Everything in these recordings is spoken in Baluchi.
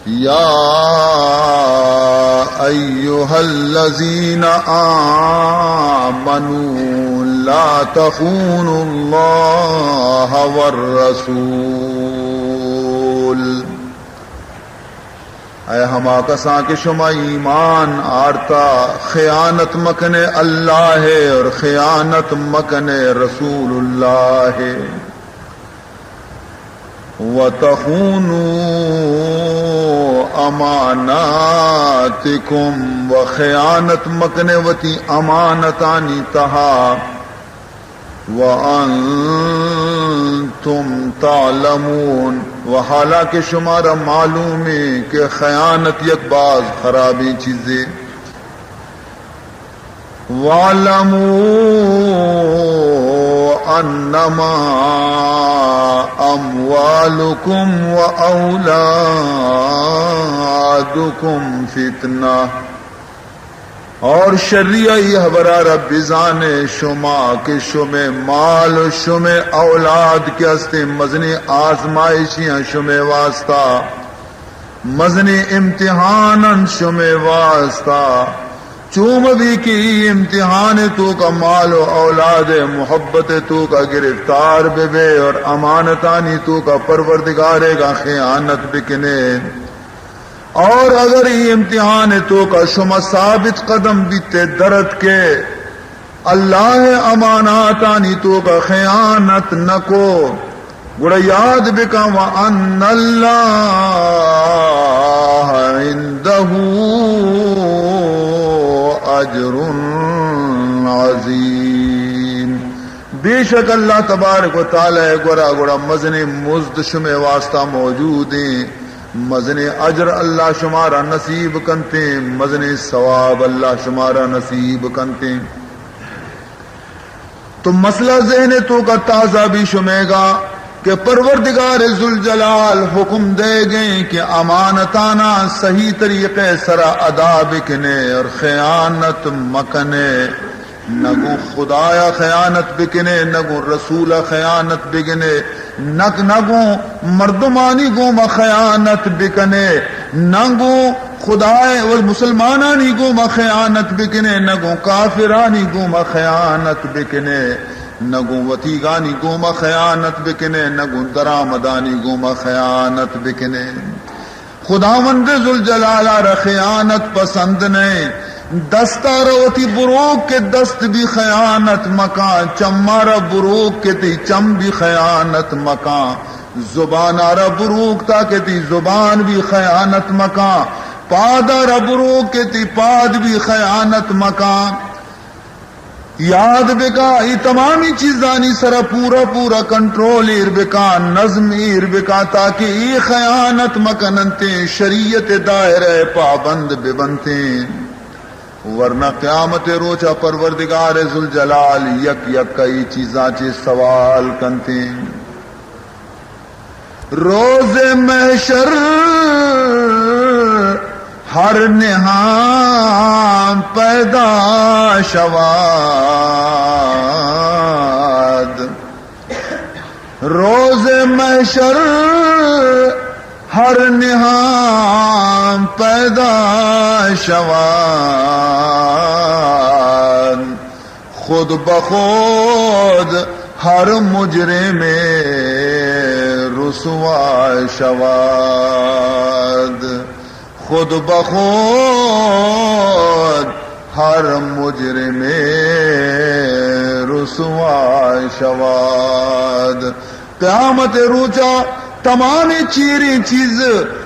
يا أيها الذين آمنوا لا تخونوا الله والرسول. اے ہما کساں کہ شما ایمان آرتا، خیانت مکنے اللہ ءِ اور خیانت مکنے رسول اللہ ءِ۔ وتخونوا اماناتکم، و خیانت مکنے وتی امانتانی تہا۔ وانتم تعلمون، و حالانکہ شمارا معلومیں کہ خیانت یک باز خرابیں چیزے۔ واعلموا انما اموالکم و اولادکم فتنہ۔ اور شری ءَ اے ہبرا را بزانے شما کہ شمے مال و شمے اولاد کہ ہستیں مزنیں آزمائشیاں شمے واسطہ، مزنیں امتحان انت شمے واسطہ۔ چو مہ بی کہ اے امتحان ءِ توکا مال و اولاد ءِ محبت ءِ توکا گرفتار بہ بے اور امانتانی توکا پروردگار ءِ گا خیانت بکنے۔ اور اگر اے امتحان ءِ توکا شما ثابت قدم بیتے، درتکے، اللہ ءِ اماناتانی توکا خیانت نکو، گڑا یاد بکن، وان اللہ عندہ اجر عظیم۔ بے شک اللہ تبارک و تعالی ءِ گورا گڑا مزنیں مزد شمے واسطہ موجودیں، مزنیں اجر اللہ شمارا نصیب کنتیں، مزنیں ثواب اللہ شمارا نصیب کنتیں۔ تو مسئلہ ذہن ءِ توکا تازہ بی شمے گا کہ پروردگار ذوالجلال حکم دے گئے کہ امانتانا صحیح طریقے سرا ادا بکنے اور خیانت مکنے۔ نہ گوں خدایا خیانت بکنے، نہ گوں رسولا خیانت بکنے، نہ، نہ گوں مردمانی گوما خیانت بکنے، نہ گوں خدائے و مسلمانانی گوما خیانت بکنے، نہ گوں کافرانی گوما خیانت بکنے، نہ گوں وتیگانی گوما خیانت بکنے، نہ گوں درآمدانی گوما خیانت بکنے۔ خداوند ذوالجلال ءَ را خیانت پسند نئے۔ دست ءَ را وتی بروک کہ دست بی خیانت مکاں، چم ءَ را بروک کہ تئی چم بی خیانت مکاں، زبان ءَ را بروک تاکہ تئی زبان بی خیانت مکاں، پاد ءَ را بروک کہ تئی پاد بی خیانت مکاں۔ یاد بکا، اے تمامی چیزانی سرا پورا پورا کنٹرول ایر بکا، نظم ایر بکا، تاکہ اے خیانت مکننتیں، شریعت دائرہ پابند ببنتیں۔ ورنہ قیامت روچا پروردگار ذوالجلال یک یک اے چیزاں چے سوال کنتیں۔ روز محشر ہر نہان پیدا شود۔ روز محشر ہر نہان پیدا شود۔ خود بخود ہر مجرم رسوا شود، خود بخود ہر مجرم رسوا شود۔ قیامت روچا تمامیں چیریں چیز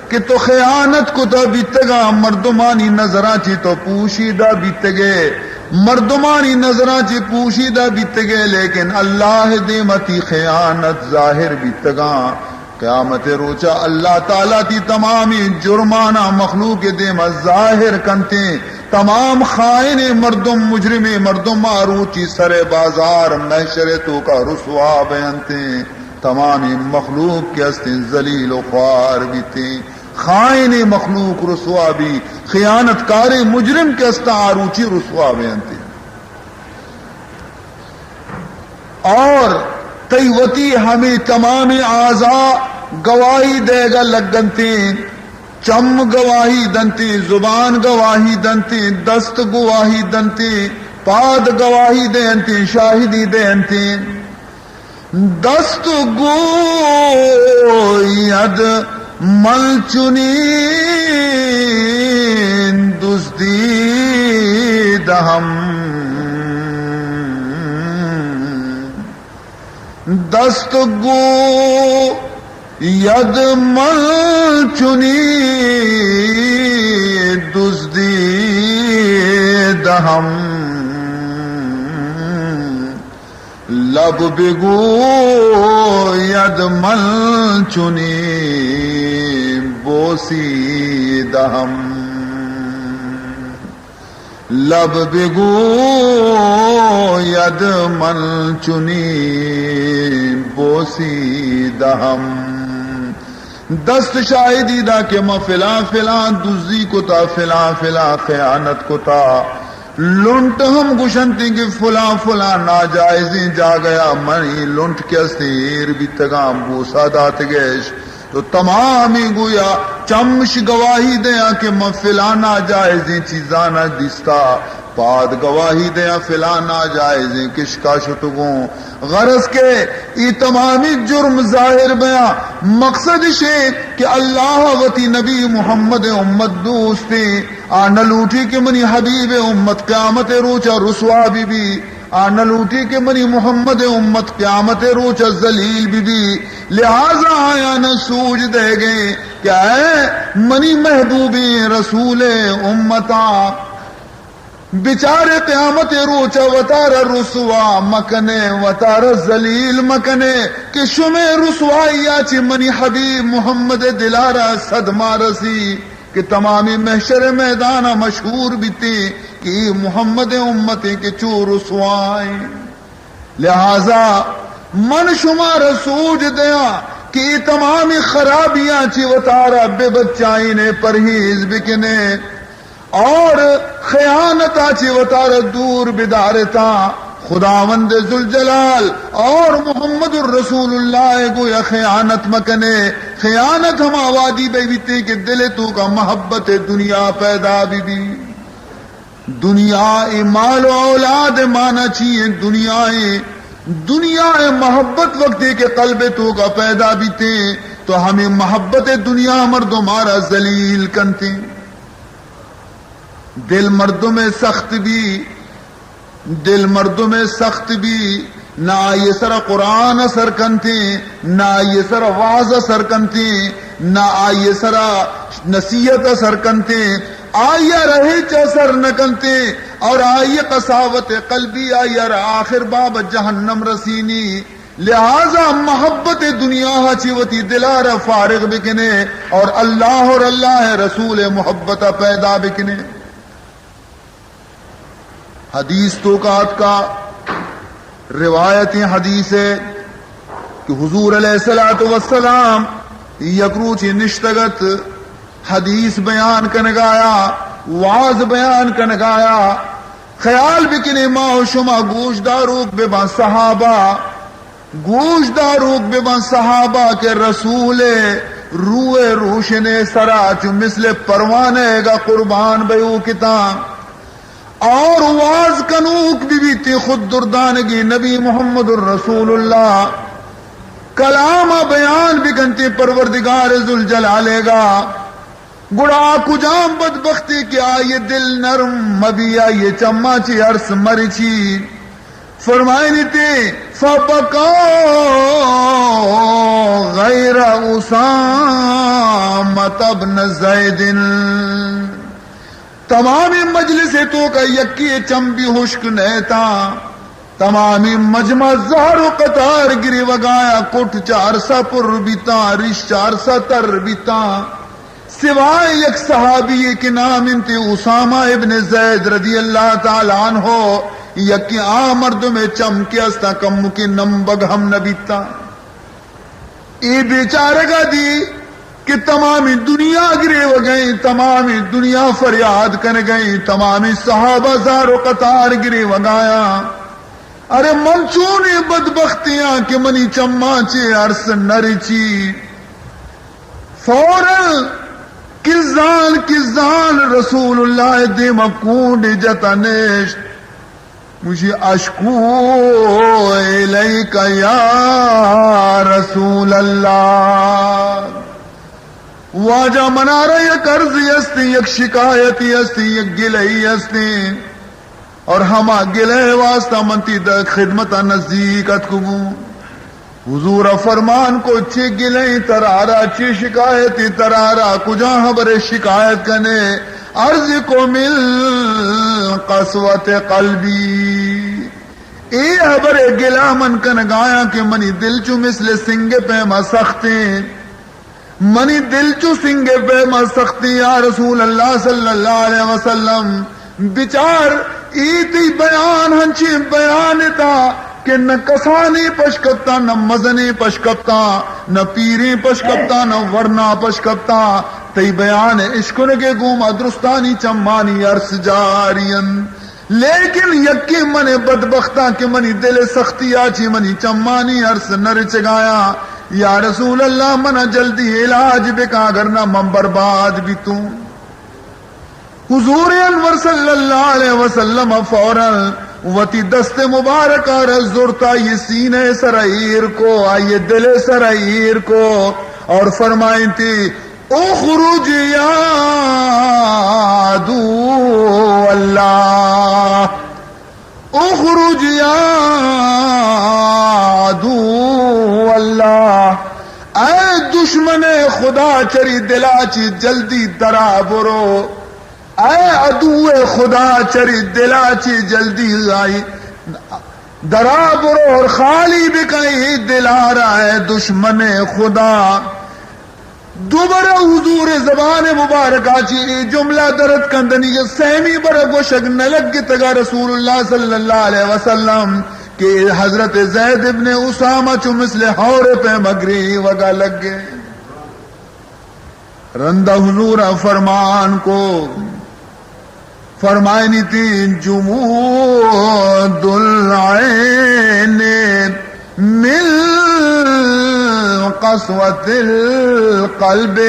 کہ تو خیانت کتا بیتگا، مردمانی نظراں چی تو پوشیدہ بیتگے، مردمانی نظراں چی پوشیدہ بیتگے، لیکن اللہ دیما تی خیانت ظاہر بیتگاں۔ قیامت روچا اللہ تعالی تی تمامیں جرمانا مخلوق دیما ظاہر کنتیں۔ تمام خائن مردم، مجرم مردم آ روچی سر بازار محشر توکا رسوا بینتیں۔ تمامیں مخلوق کہ استیں ذلیل و خوار بیتیں، خائن مخلوق رسوا بی، خیانت کاریں مجرم کہ استاں آ روچی رسوا بینتیں۔ اور تئی وتی ہمے تمامیں اعضا گواہی دیگا لگنتیں۔ چم گواہی دنتیں، زبان گواہی دنتیں، دست گواہی دنتیں، پاد گواہی دینتیں، شاہدی دینتیں۔ دست گوید من چنین دزدی دهم۔ دست گوید من چنین دزدی دهم، لب بگوید من چنین بوسی دهم۔ لب بگوید من چنین بوسی دهم۔ دست شاہدی دا کہ من فلاں فلاں دزی کتا، فلاں فلاں خیانت کتا۔ لنٹ ہم گشنتی کہ فلاں فلاں ناجائزیں جاگہ ءَ منی لنٹ کہ استیں ایر بیتگاں، بوسا داتگش۔ تو تمامی گویا چمش گواہی دیاں کہ من فلاں ناجائزیں چیزانا دیستا، پاد گواہی دیاں فلاں ناجائزیں کشکا شتگوں۔ غرض کہ ای تمامی جرم ظاہر بیاں۔ مقصد اشے کہ اللہ وتی نبی محمد امت دوستیں، آ نہ لوٹی کہ منی حبیب امت قیامت روچا رسوا بی بی۔ آ نہ لوٹی کہ منی محمد امت قیامت روچ ذلیل بی بی۔ لہذا آیانا سوج دے گئے کہ اے منی محبوبیں رسول امتا، بچارے قیامت روچ وتارا رسوا مکنے، وتارا ذلیل مکنے کہ شمے رسوائی چہ منی حبیب محمد دلارا صدمہ رسی۔ کہ تمامی محشر میدان ءَ مشہور بیتیں کہ اے محمد امتیں کہ چو رسوائیں۔ لہذا من شمارا سوج دیاں کہ اے تمامی خرابیاں چہ وتارا بہ بچائینے، پرہیز بکنے اور خیانتا چہ وتارا دور بدارتاں۔ خداوند ذوالجلال اور محمد الرسول اللہ گویا خیانت مکنے۔ خیانت ہما وہدی بہ بیتیں کہ دل توکا محبت دنیا پیدا بی بی۔ دنیا ءِ مال و اولاد مانا چی ایں؟ دنیا ءِ، دنیا ءِ محبت وقتی کہ قلب توکا پیدا بیتیں تو ہمیں محبت دنیا مردم آرا ذلیل کنتیں۔ دل مردم سخت بی، دل مردم سخت بی، نہ آئی سرا قرآن اثر کنتیں، نہ آئی سرا وعظ اثر کنتیں، نہ آئی سرا نصیحت اثر کنتیں، آئی را ہچ اثر نہ کنتیں اور آئی قساوت قلبی آئی را آخر باب جہنم رسینی۔ لہذا محبت دنیا چی وتی دلارا فارغ بکنے اور اللہ اور اللہ رسول محبت پیدا بکنے۔ حدیث توکا اتکا، روایتیں حدیث ہے کہ حضور علیہ الصلوۃ والسلام یک روچے نشتگ ات، حدیث بیان کنگایا، وعظ بیان کنگایا۔ خیال بکنے ما و شما گوشداروک بباں صحابہ، گوشداروک بباں صحابہ کہ رسول روئے روشنے سرا چو مثل پروانے گا قربان بیوکتاں۔ اور واز کنوک بہ بیتیں خود دردانگی نبی محمد الرسول اللہ، کلام بیان بکنتیں پروردگار ذوالجلال گا۔ گڑا آ کجام بدبختی کہ آئی دل نرم مبی، آئی چماں چی ارس مرچی۔ فرمائنی تے فبکا غیر اسامہ ابن زید۔ تمامی مجلس توکا یکی چم بی ہشک نیتاں۔ تمامی مجمع زہر و قطار گریوگایا، کٹ چہ ارسا پر بیتاں، ریش چہ ارسا تر بیتاں۔ سوائے یک صحابی کہ نام انت اسامہ ابن زید رضی اللہ تعالی عنہ، یکی آ مردم چم کہ استاں کمکے نمبگ ہم نہ بیتاں۔ اے بیچارگا دی کہ تمامی دنیا گریوگئیں، تمامی دنیا فریاد کنگئیں، تمامی صحابہ زار و قطار گریوگایاں۔ ارے من چونیں بدبختیاں کہ منی چماں چے ارس نرچی۔ فوراً کزان کزان رسول اللہ ءِ دیم ءَ کونڈ جت ءُ نشت۔ گوشی، اشکو الیک یا رسول اللہ، واجہ منارا یک عرضی ہستی، یک شکایتی ہستی، یک گلہی ہستی، اور ہما گلہ واسطہ من تئی در خدمت نزدیک اتکگوں۔ حضور فرمان کو، چی گلہ ترارا، چی شکایتی ترارا، کجا حبر شکایت کنے؟ عرض کو، من قسوت قلبی، اے حبر گلہ من کنگایاں کہ منی دل چو مثل سنگ پیما سختیں۔ منی دل چو سنگ پیما سختی، یا رسول اللہ صلی اللہ علیہ وسلم۔ بچار، اے تئی بیان ہنچیں بیان تا کہ نہ کسانیں پش کپتا، نہ مزنیں پش کپتا، نہ پیریں پش کپتا، نہ ورنا پش کپتا۔ تئی بیان اشکنگے گوما درستانی چمانی ارس جاری انت۔ لیکن یکے من بدبختاں کہ منی دل سختی آ چی منی چمانی ارس نہ رچگایاں۔ یا رسول اللہ، منا جلدی علاج بکن، اگر نہ من برباد بیتوں۔ حضور انور صلی اللہ علیہ وسلم فوراً وتی دست مبارکہ را زرتا، یہ سینے سر ایر کو، آئیے دل سر ایر کو، اور فرمائیں تھی، اخرج یا عدو اللہ، اخرج یا عدو اللہ، اے دشمن خدا چری دلا چی جلدی درا برو، اے عدو خدا چری دلا چی جلدی آئی درا برو اور خالی بکن اے دلارا، اے دشمن خدا۔ دوبرہ حضور زبان مبارکہ چی اے جملہ درت کندنی کہ سیمی برہ گوشگ نہ لگتگا رسول اللہ صلی اللہ علیہ وسلم کہ حضرت زید ابن اسامہ چو مثل ہور پہ مگری وگا لگے۔ رندا حضور فرمان کو، فرمائنی تھی، جمود العین من قسوة القلب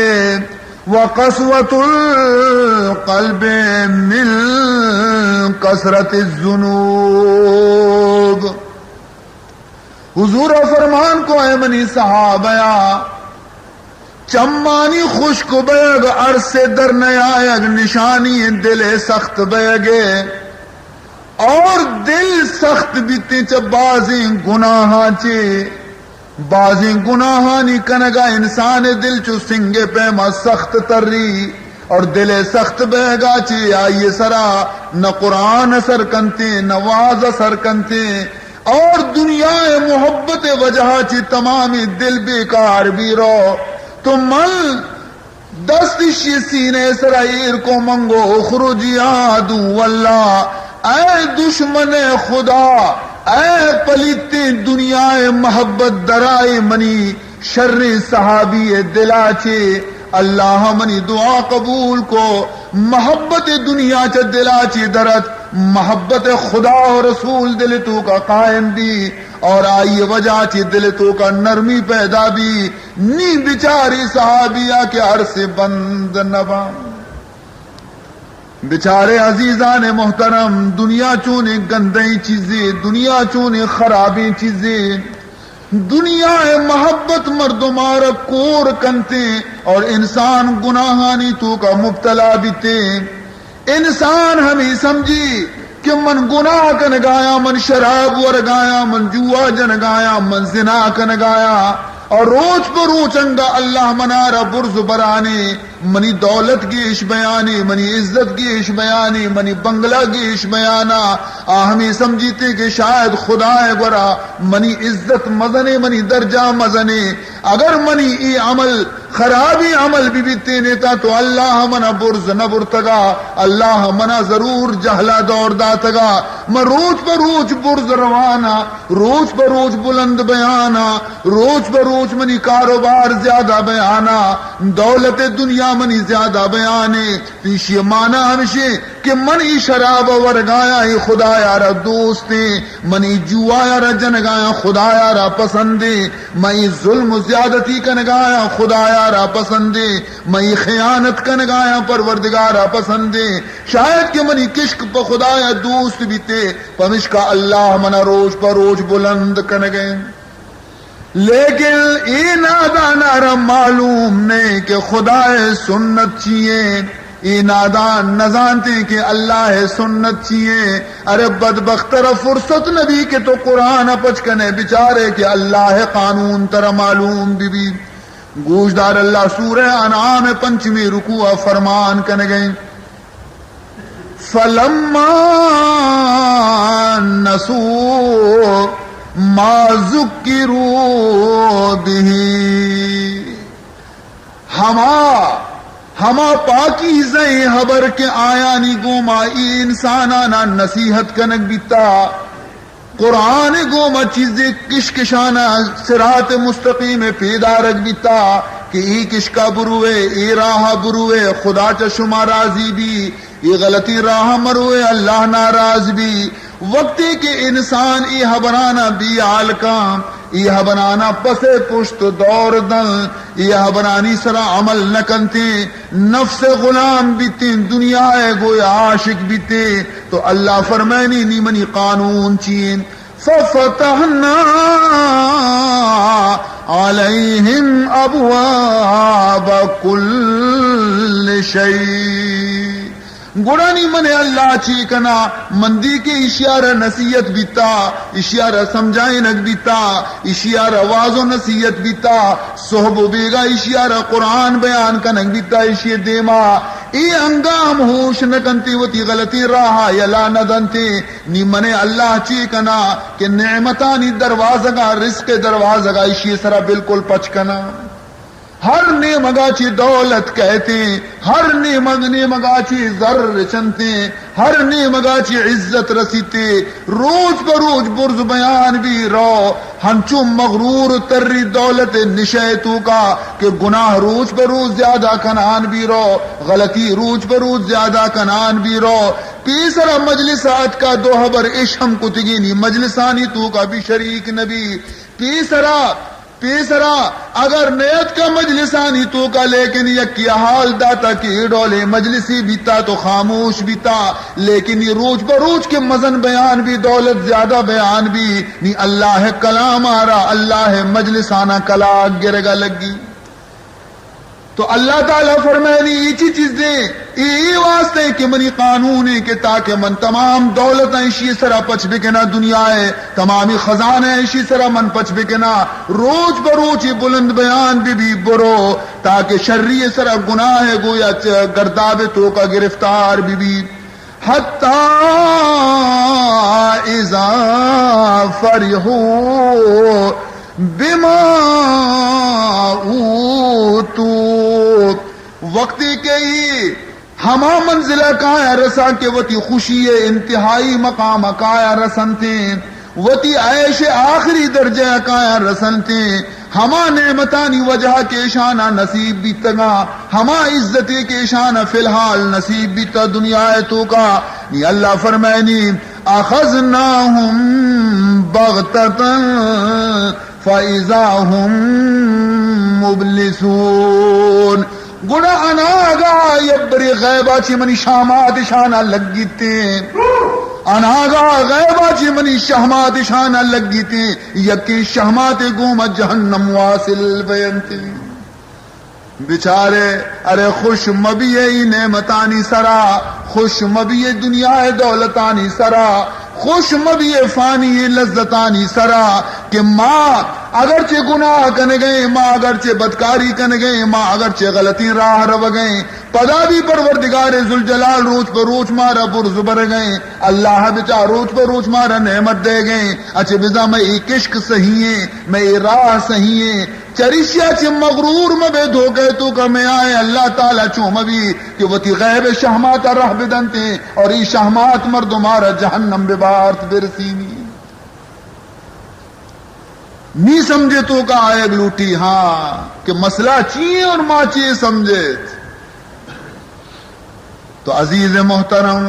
وقسوة القلب من کثرة الذنوب۔ حضور فرمان کو، اے منی صحابہ، چمانی خشک بیگ، ارس در نیایگ نشانی دل سخت بیگ اور دل سخت بیتے چہ بازیں گناہاں چے۔ بازیں گناہانی کنگا انسان دل چو سنگ پیما سخت تری اور دل سخت بیگا چے آئی سرا نہ قرآن اثر کنتے، نہ واز اثر کنتے، اور دنیا محبت وجہ چی تمامی دل بیکار بی رو۔ تو من دست اشی سینے سرا ایر کو، من گو، اخرج یا عدو اللہ، اے دشمن خدا، اے پلیتیں دنیا محبت درائے منی شریں صحابی دلا چے۔ اللہ منی دعا قبول کو، محبت دنیا چہ دلا چی درت، محبت خدا و رسول دل توکا قائم بی اور آئی وجہ چی دل توکا نرمی پیدا بی۔ نی بچاری صحابیا کہ ارس بند نبا۔ بچارے عزیزان محترم، دنیا چونیں گندیں چیزے، دنیا چونیں خرابیں چیزے۔ دنیا ء محبت مردمارا کور کنتے اور انسان گناہانی توکا مبتلا بیتے۔ انسان ہمے سمجھی کہ من گناہ کنگایاں، من شراب ورگایاں، من جوا جنگایاں، من زنا کنگایاں، اور روچ پہ روچ انگا اللہ منارا برز برانے۔ منی دولت گیش بیانے، منی عزت گیش بیانے، منی بنگلہ گیش بیانا۔ آ ہمے سمجھیتے کہ شاید خدا ء گورا منی عزت مزنے، منی درجہ مزنے۔ اگر منی اے عمل خرابیں عمل بہ بیتینے تا تو اللہ منا برز نہ برتگا، اللہ منا ضرور جہلا دور داتگا۔ من روچ پہ روچ برز رواناں، روچ پہ روچ بلند بیاناں، روچ پہ روچ منی کاروبار زیادہ بیاناں، دولت دنیا منی زیادہ بیانے۔ تو ایشی معنی ہمشیں کہ من ای شراب ورگایاں، ای خدایا را دوستیں، من ای جوایا را جنگایاں، خدایا را پسندیں، من ای ظلم و زیادتی کنگایاں، خدایا را پسندیں، من ای خیانت کنگایاں، پروردگارا پسندیں۔ شاید کہ منی کشک پہ خدایا دوست بیتے، پمشکا اللہ منا روچ پہ روچ بلند کنگیں۔ لیکن اے نادانارا معلوم نئے کہ خدائے سنت چیئے، اے نادان نزانتے کہ اللہ سنت چیئے۔ ارے بدبخترا فرصت نبی کہ تو قرآن پچ کنے بچارے کہ اللہ قانون ترا معلوم بی بی۔ گوشدار، اللہ سورہ انعام پنچمی رکوع فرمان کنگیں، فلما نسوا ما ذکروا به، ہما، ہما پاکیزہیں حبر کہ آیانی گوما ای انسانانا نصیحت کنگ بیتا، قرآن گوما چیزے کشکشانا صراط مستقیم پیدارگ بیتا کہ ای کشکا بروے، ای راہا بروے، خدا چہ شما راضی بی، ای غلطی راہ مروے، اللہ ناراض بی۔ وقتے کہ انسان ای حبرانا بے حال کن، ای حبرانا پس پشت دور دن، ای حبرانی سرا عمل نکنتے، نفس غلام بیتے، دنیا گویا عاشق بیتے، تو اللہ فرمائنی، نی منی قانون چیئے؟ ففتحنا علیہم ابواب کل شیء۔ گڑا نی من اللہ چی کنا؟ مندی کہ اشیارا نصیحت بیتا، اشیارا سمجھائنگ بیتا، اشیارا واز و نصیحت بیتا، صحب و بیگا اشیارا قرآن بیان کنگ بیتا، اشی دیما ای انگا ہم ہوش نکنتے، وتی غلطی راہا یلا ندنتے۔ نی من اللہ چی کنا کہ نعمتانی دروازگا، رزق دروازگا اشی سرا بالکل پچ کنا۔ ہر نیمگا چی دولت کئیتے، ہر نیمگ، نیمگا چی زر رچنتے، ہر نیمگا چی عزت رسیتے، روچ پہ روچ برز بیان بی رو، ہنچو مغرور تری دولت نشے توکا کہ گناہ روچ پہ روچ زیادہ کنان بی رو، غلطی روچ پہ روچ زیادہ کنان بی رو۔ پیسرا مجلس آتکا دو حبر اش ہم کتگینی مجلسانی توکا بی شریک نبی۔ پیسرا، پیسرا اگر نیتکا مجلسانی توکا، لیکن یکی حال داتا کہ اے ڈولیں مجلسی بیتا تو خاموش بیتا، لیکن یہ روچ بہ روچ کے مزن بیان بی، دولت زیادہ بیان بی، نی اللہ کلام آرا، اللہ مجلسانا کلاگ گرگا لگی۔ تو اللہ تعالی فرمائنی، ایچی چیزیں، ای، ای واسطے کہ منی قانون ہے کہ تاکہ من تمام دولت ایشی سرا پچ بکنا، دنیا ہے تمامی خزانہ ایشی سرا من پچ بکنا، روچ بہ روچ بلند بیان بی بی برو، تاکہ شری سرا گناہ گویا چہ گرداب توکا گرفتار بی بی۔ حتی اذا فرحوا بما اوتوا، وقتی کہ ای ہما منزلہ کایا رساں کہ وتی خوشی انتہائی مقام کایا رسنتیں، وتی عیش آخری درجہ کایا رسنتیں، ہما نعمتانی وجہ کہ اشانا نصیب بیتگاں، ہما عزتے کہ اشانا فی الحال نصیب بیتا دنیا توکا، نی اللہ فرمائنی، اخذناهم بغتة فاذا هم مبلسون۔ گڑا اناگا یبرے غیبا چی منی شامات اشانا لگیتیں، اناگا غیبا چی منی شہمات اشانا لگیتیں، یکیں شہمات گوما جہنم واصل بینتیں۔ بچارے، ارے خوش مبیے ای نعمتانی سرا، خوش مبیے دنیا دولتانی سرا، خوش مبیے فانی لذتانی سرا کہ ما اگرچہ گناہ کنگئیں، ما اگرچہ بدکاری کنگئیں، ما اگرچہ غلطیں راہ روگئیں، پدا بھی پروردگار ذوالجلال روچ پہ روچ مارا برز برگئیں، اللہ بچا روچ پہ روچ مارا نعمت دے گئیں، اچھے بزاں میں اے کشک صحیح ہیں، میں اے راہ صحیح ہیں، چریشیا چہ مغرور مبے، دھوکہ توکا میائے۔ اللہ تعالی چو مبی کہ وتی غیب شہماتا رہ بدنتیں اور ای شہمات مردمارا جہنم ببارت برسینی۔ نی سمجھے توکا آیگ لوٹی، ہاں، کہ مسئلہ چی ایں اور ما چی سمجھت۔ تو عزیز محترم،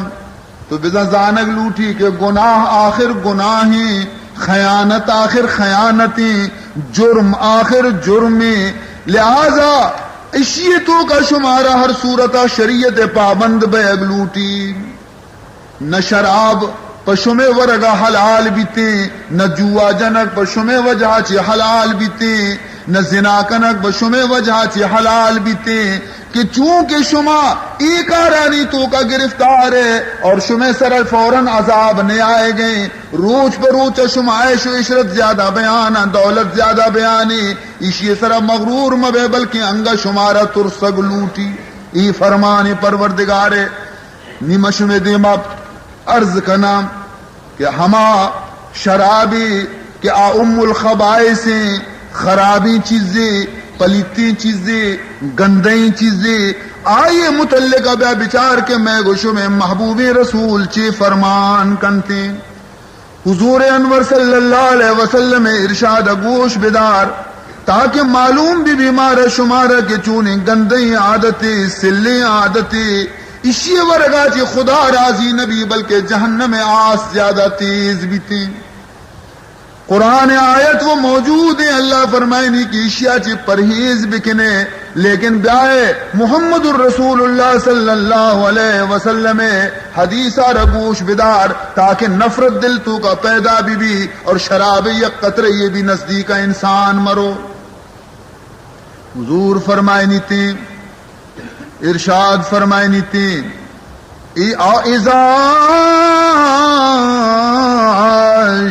تو بزاں زانگ لوٹی کہ گناہ آخر گناہیں، خیانت آخر خیانتیں، جرم آخر جرمیں۔ لہذا اشی توکا شمارا ہر صورتا شریعت پابند بیگ لوٹی۔ نہ شراب پہ شمے ورگا حلال بیتیں، نہ جوا جنگ پہ شمے وجہ چہ حلال بیتیں، نہ زنا کنگ پہ شمے وجہ چہ حلال بیتیں، کہ چونکہ شما اے کارانی توکا گرفتار ئے اور شمے سرا فوراً عذاب نیائے گئیں، روچ پہ روچ شما عیش و عشرت زیادہ بیان، دولت زیادہ بیانی، ایشی سرا مغرور مبے، بلکہ انگا شمارا ترسگ لوٹی۔ ای فرمان پروردگارے۔ نی من شمے دیما عرض کناں کہ ہما شرابی کہ آ ام الخبائث ایں، خرابیں چیزے، پلیتیں چیزے، گندئیں چیزے، آئی متعلق بیا بچار کہ مئے گو شمے محبوبیں رسول چی فرمان کنتیں۔ حضور انور صلی اللہ علیہ وسلم ارشاد گوش بدار، تاکہ معلوم بی بی مارا شمارا کہ چونیں گندئیں عادتے، سلیں عادتے، اشی ورگا چہ خدا راضی نبی، بلکہ جہنم آس زیادہ تیز بیتیں۔ قرآن آیت و موجود ایں، اللہ فرمائنی کہ اشیا چہ پرہیز بکنے، لیکن بیائے محمد الرسول اللہ صلی اللہ علیہ وسلم حدیثا را گوش بدار، تاکہ نفرت دل توکا پیدا بی بی اور شراب یک قطرے یہ بھی نزدیک انسان مرو۔ حضور فرمائنیتیں، ارشاد فرمائنیتیں، ای آ اذا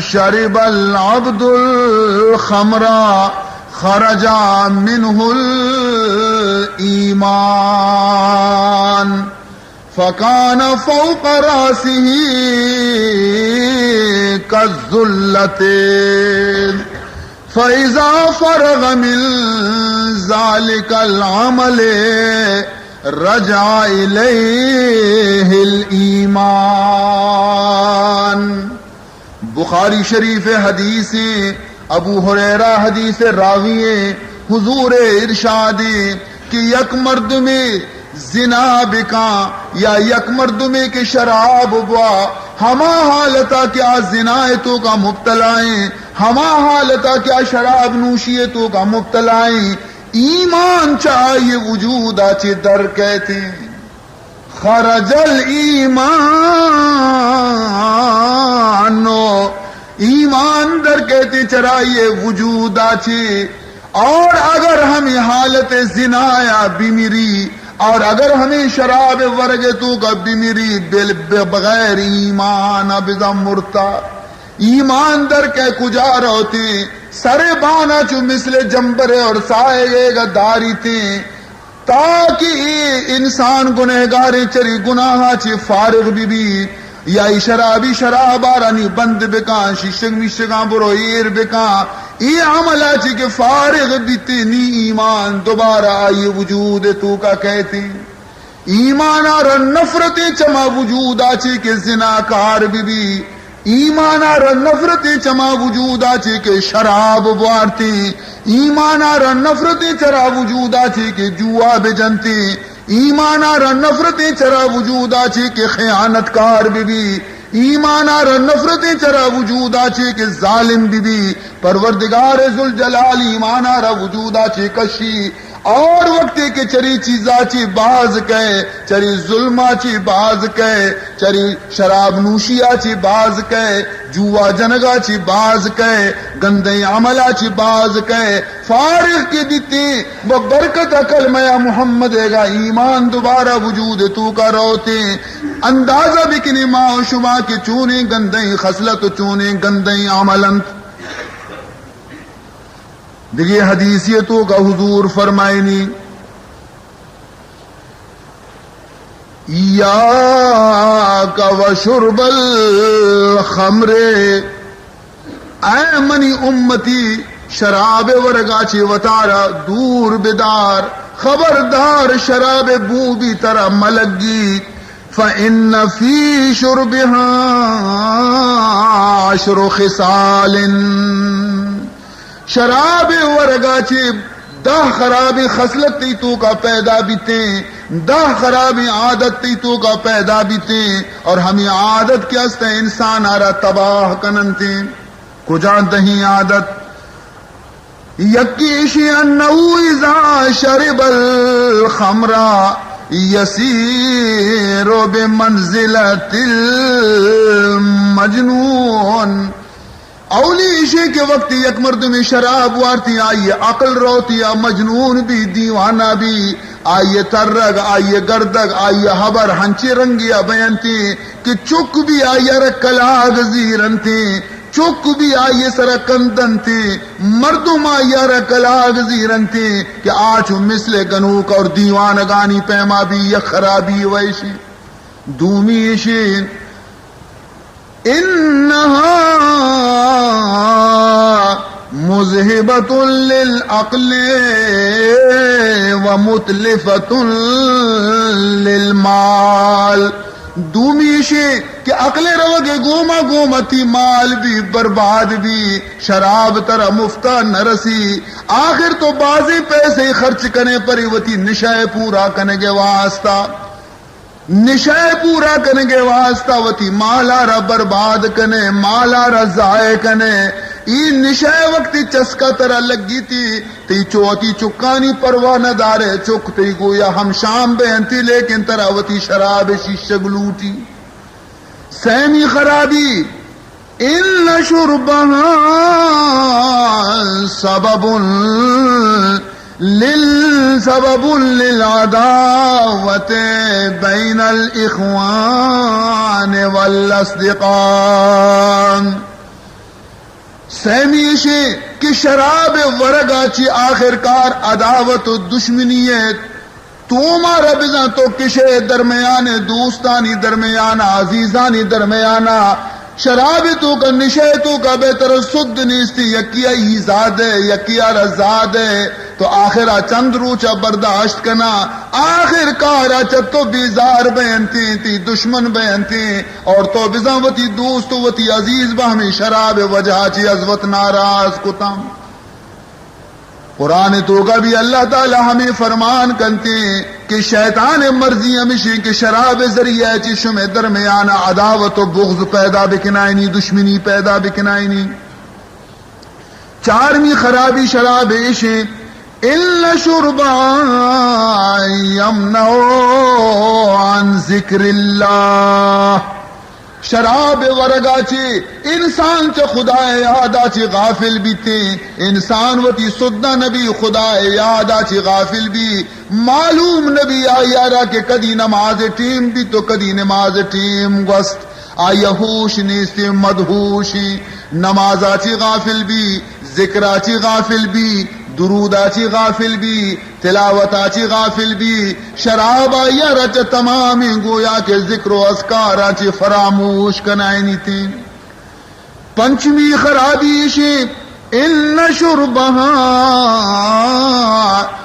شرب العبد الخمر خرج منه الایمان فكان فوق رأسه كالذلة، فإذا فرغ من ذلك العمل رجع إليه الإيمان۔ بخاری شریف حدیث ایں، ابو ہریرہ حدیث راوی ایں، حضور ارشاد ایں کہ یک مردمے زنا بکاں یا یک مردمے کہ شراب بوا، ہما حالتا کہ آ زنا توکا مبتلا ایں، ہما حالتا کہ آ شراب نوشی توکا مبتلا ایں، ایمان چہ آئی وجودا چہ در کئیتیں۔ خرج الایمان، ایمان در کئیتیں چرا یہ وجودا چہ۔ اور اگر ہمیں حالت زنایا بمری، اور اگر ہمیں شراب ورگ توکا بمری، بل بغیر ایمان بزاں مرتا۔ ایمان در کئے کجا روتیں؟ سر بانا چو مثل جمبرے اور سائے گا داریتیں۔ تاکہ اے انسان گنہگاریں چری گناہا چہ فارغ بی بی، یا ای شرابی شرابارانی بند بکاں، شیشگ میشگاں برو ایر بکاں، اے عملا چہ کہ فارغ بیتیں، نی ایمان دوبارہ آئی وجود توکا کئیتیں۔ ایمانا را نفرتیں چما وجودا چہ کہ زناکار بی بی، ایمانا را نفرتیں چما وجودا چہ کہ شراب بوارتیں، ایمانا را نفرتیں چرا وجودا چہ کہ جوا بجنتیں، ایمانا را نفرتیں چرا وجودا چہ کہ خیانتکار بی بی، ایمانا را نفرتیں چرا وجودا چہ کہ ظالم بی بی۔ پروردگار ذوالجلال ایمانا را وجودا چہ کشی۔ اور وقتے کہ چری چیزا چہ باز کئے، چری ظلما چہ باز کئے، چری شراب نوشیا چہ باز کئے، جوا جنگا چہ باز کئے، گندیں عملا چہ باز کئے، فارغ کہ بیتیں، بہ برکت کلمہ محمد گا ایمان دوبارہ وجود توکا روتیں۔ اندازہ بکنیں ما و شما کہ چونیں گندیں خصلت و چونیں گندیں عمل انت۔ دگہ حدیثے توکا حضور فرمائنی، ایاک و شرب الخمر، اے منی امتی، شراب ورگا چی وتارا دور بدار، خبردار شراب بو بی ترا ملگی۔ فإن في شربها عشر خصال۔ شراب ورگا چی دہ خرابی خصلت تی توکا پیدا بیتیں، دہ خرابی عادت تی توکا پیدا بیتیں، اور ہمیں عادت کے است انسان آرا تباہ کننتیں۔ کجا دہیں عادت؟ یکی ایشی، انه اذا شرب الخمر یسیر بمنزلة المجنون۔ اولی ایشی کہ وقتی یک مردمی شراب وارتی، آئی عقل روتی، آ مجنون بی، دیوانہ بی، آئی ترگ، آئی گردگ، آئی حبر ہنچی رنگی بینتی کہ چک بی آئی را کلاگ زیرنتی۔ چک بی آئی سرا کندنتی، مردم آئی را کلاگ زیرنتی کہ آ چو مثل گنوک اور دیوانگانی پیما بی، یک خرابی ویشی۔ دومی ایشی، انها مذهبة للعقل ومتلفة للمال۔ دومی ایشی کہ عقل روگ گوما گوما تی مال بی برباد بی، شراب ترا مفتا نہ رسی، آخر تو بازیں پیسے خرچ کنے پری وتی نشہ پورا کنگے واسطہ، نشہ پورا کنگے واسطہ وتی مالا را برباد کنے، مالا را ضائع کنے۔ ای نشہ وقتی چسکا ترا لگی تی، تی چو وتی چکانی پرواہ نہ دارے، چک تی گویا ہم شام بینتی، لیکن ترا وتی شراب شیشگ لوٹی۔ سیمی خرابی، ان شربها سبب لل سبب للعداوة بين الإخوان والأصدقاء۔ سیمی ایشی کہ شراب ورگا چی آخرکار عداوت و دشمنی توما را بزاں تو کشے درمیان، دوستانی درمیان، عزیزانی درمیان، شراب توکا، نشہ توکا بہتر سد نیستی، یکی ای زادے، یکی آرا زادے، تو آخرا چند روچا برداشت کنا، آخر کارا چہ تو بیزار بینتی، تی دشمن بینتی، اور تو بزاں وتی دوست و وتی عزیز بہ ہمیں شراب وجہ چی از وت ناراض کتاں۔ قرآن توکا بھی اللہ تعالی ہمیں فرمان کنتے کہ شیطان مرضی ہمیشی کہ شراب ذریعہ چی شمے درمیان عداوت و بغض پیدا بکنائنی، دشمنی پیدا بکنائنی۔ چارمی خرابی شراب ایشیں، ان شربها یمنع عن ذکر اللہ۔ شراب ورگا چی انسان چہ خدا یادا چی غافل بیتے، انسان وتی سدہ نبی، خدا یادا چی غافل بی، معلوم نبی آیارا کہ کدی نماز ٹیم بی تو کدی نماز ٹیم گوست، آیا ہوش نیستے، مدہوشی، نمازا چی غافل بی، ذکرا چی غافل بی، درودا چی غافل بی، تلاوتا چی غافل بی، شراب آئی ء را چہ تمامیں گویا کہ ذکر و اذکاراں چی فراموش کنائینیت۔ پنچمی خرابی ایشیں، ان شربها